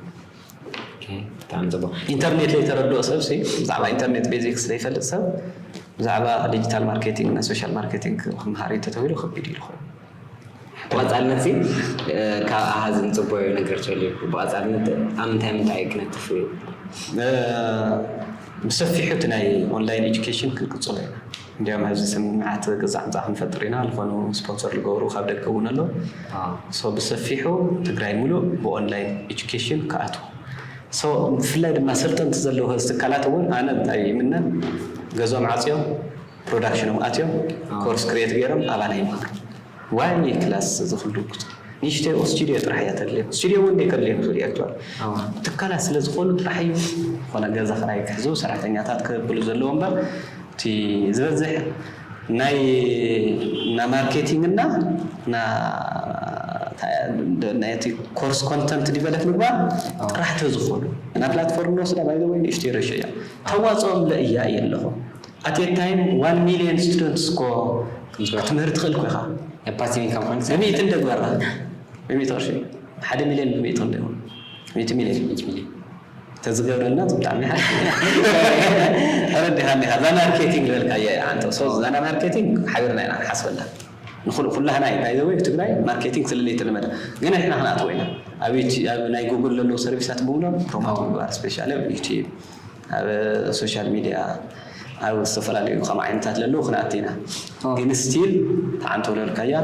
ብጣዕሚ ፅቡቅ ኢንተርኔት ዘይተረድኦ ሰብ ሲ ብዛዕባ ኢንተርኔት ቤዚክስ ዘይፈልጥ ሰብ ብዛዕባ ዲጂታል ማርኬቲንግ እና ሶሻል ማርኬቲንግ ክምሃር እዩ ተተባሂሉ ከቢድ እዩ ዝኸውን ብቐፃልነት ሲ ካብ ኣሃዝ ንፅበዮ ነገር ተልዩ ብቐፃልነት ኣብ ምንታይ ምንታይ ክነጥፍ እዩ ብሰፊሑ እቲ ናይ ኦንላይን ኤጁኬሽን ክንቅፅሎ ኢና እንዲያውም ኣብዚ ስምምዓት ገዛ ሕንፃ ክንፈጥር ኢና ዝኾኑ ስፖንሰር ዝገብሩ ካብ ደገ እውን ኣሎ ብሰፊሑ ትግራይ ሙሉእ ብኦንላይን ኤጁኬሽን ክኣትዉ ብፍላይ ድማ ሰልጠንቲ ዘለዎ ትካላት እውን ኣነ እንታይ ይምነ ገዞም ዓፅዮም ፕሮዳክሽኖም ኣትዮም ኮርስ ክሬት ገይሮም ኣባና ይምሃሩ ዋይ ክላስ ዝኽሉ ንሽተይ ስቱዲዮ ጥራሕ እያ ተድልዮም ስቱዲዮ እውን ከድልዮም ይኽእል እዩ ኣክቹዋል ትካላት ስለ ዝኾኑ ጥራሕ እዩ ዝኾነ ገዛ ክራይ ክሕዙ ሰራሕተኛታት ክብሉ ዘለዎ እምበር እቲ ዝበዝሕ ናይ ና ማርኬቲንግ እና ና ናይቲ ኮርስ ኮንተንት ዲቨሎፕ ምግባር ጥራሕ ተዝኾኑ እና ፕላትፎርም ንወስዳ ባይ ወይ ንእሽተይ ረሾ እያ ተዋፅኦም ለእያ እየ ኣለኹ ኣቴ ታይም ዋን ሚልዮን ስቱደንትስ እኮ ክትምህር ትኽእል እኮ ኢኻ። ፓሲቭ ኢንካም ኮይንካ ብሚእቲ እንደግበራ ብሚእቲ ቅርሺ ሓደ ሚልዮን ብሚእቲ ክንደይ ይኸውን? ሚእቲ ሚልዮን ተዝገብረልና ብጣዕሚ ተረዲኻ እንዲኻ እዛ ማርኬቲንግ ዝበልካያ እያ ዓንተ ሶ እዛ ማርኬቲንግ ሓቢርና ኢና ንሓስበላ ንኩሉ ኩላህና እዩ ባይዘወይ ትግራይ ማርኬቲንግ ስለለይተለመደ ግን ንሕና ክንኣትዎ ኢና ኣብ ናይ ጉግል ዘለዉ ሰርቪሳት ብምሎም ፕሮሞት ምግባር ስፔሻሊ ኣብ ዩቲብ ኣብ ሶሻል ሚድያ ኣብ ዝተፈላለዩ ከም ዓይነታት ለለዉ ክንኣቲ ኢና ግን ስቲል ተዓንተ ለልካያ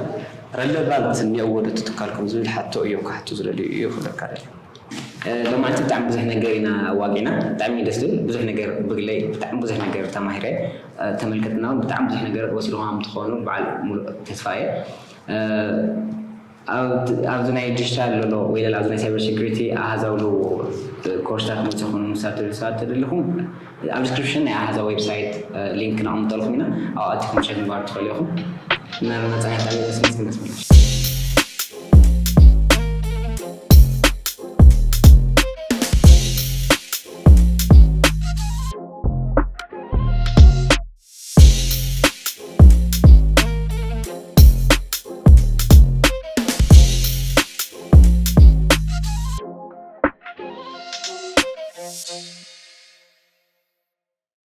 ረለቫንት እኒኦ ወደቲ ትካልኩም ዝብል ሓቶ እዮም ክሓቱ ዝደልዩ እዩ ክብለካ ደል ሎማዓንቲ ብጣዕሚ ብዙሕ ነገር ኢና ኣዋቂና ብጣዕሚ ደስ ዝብል ብዙሕ ነገር ብግለይ ብጣዕሚ ብዙሕ ነገር ተማሂረ ተመልከትና እውን ብጣዕሚ ብዙሕ ነገር ወሲድኩም ትኾኑ በዓል ሙሉእ ተስፋ እየ ኣብዚ ናይ ዲጂታል ዘሎ ወይ ለ ኣብዚ ናይ ሳይበር ሴኩሪቲ ኣሃዛዊ ለዎ ኮርስታት መፅኹም ምሳብ ትብል ሰባት ተደለኹም ኣብ ዲስክሪፕሽን ናይ ኣሃዛ ዌብሳይት ሊንክ ነቐምጠልኩም ኢና። ኣብ ኣቲኹም ሸክ ምግባር ትኽእሉ ኢኹም። ናብ መፃኢ ጣቢያ ስመስመስመስ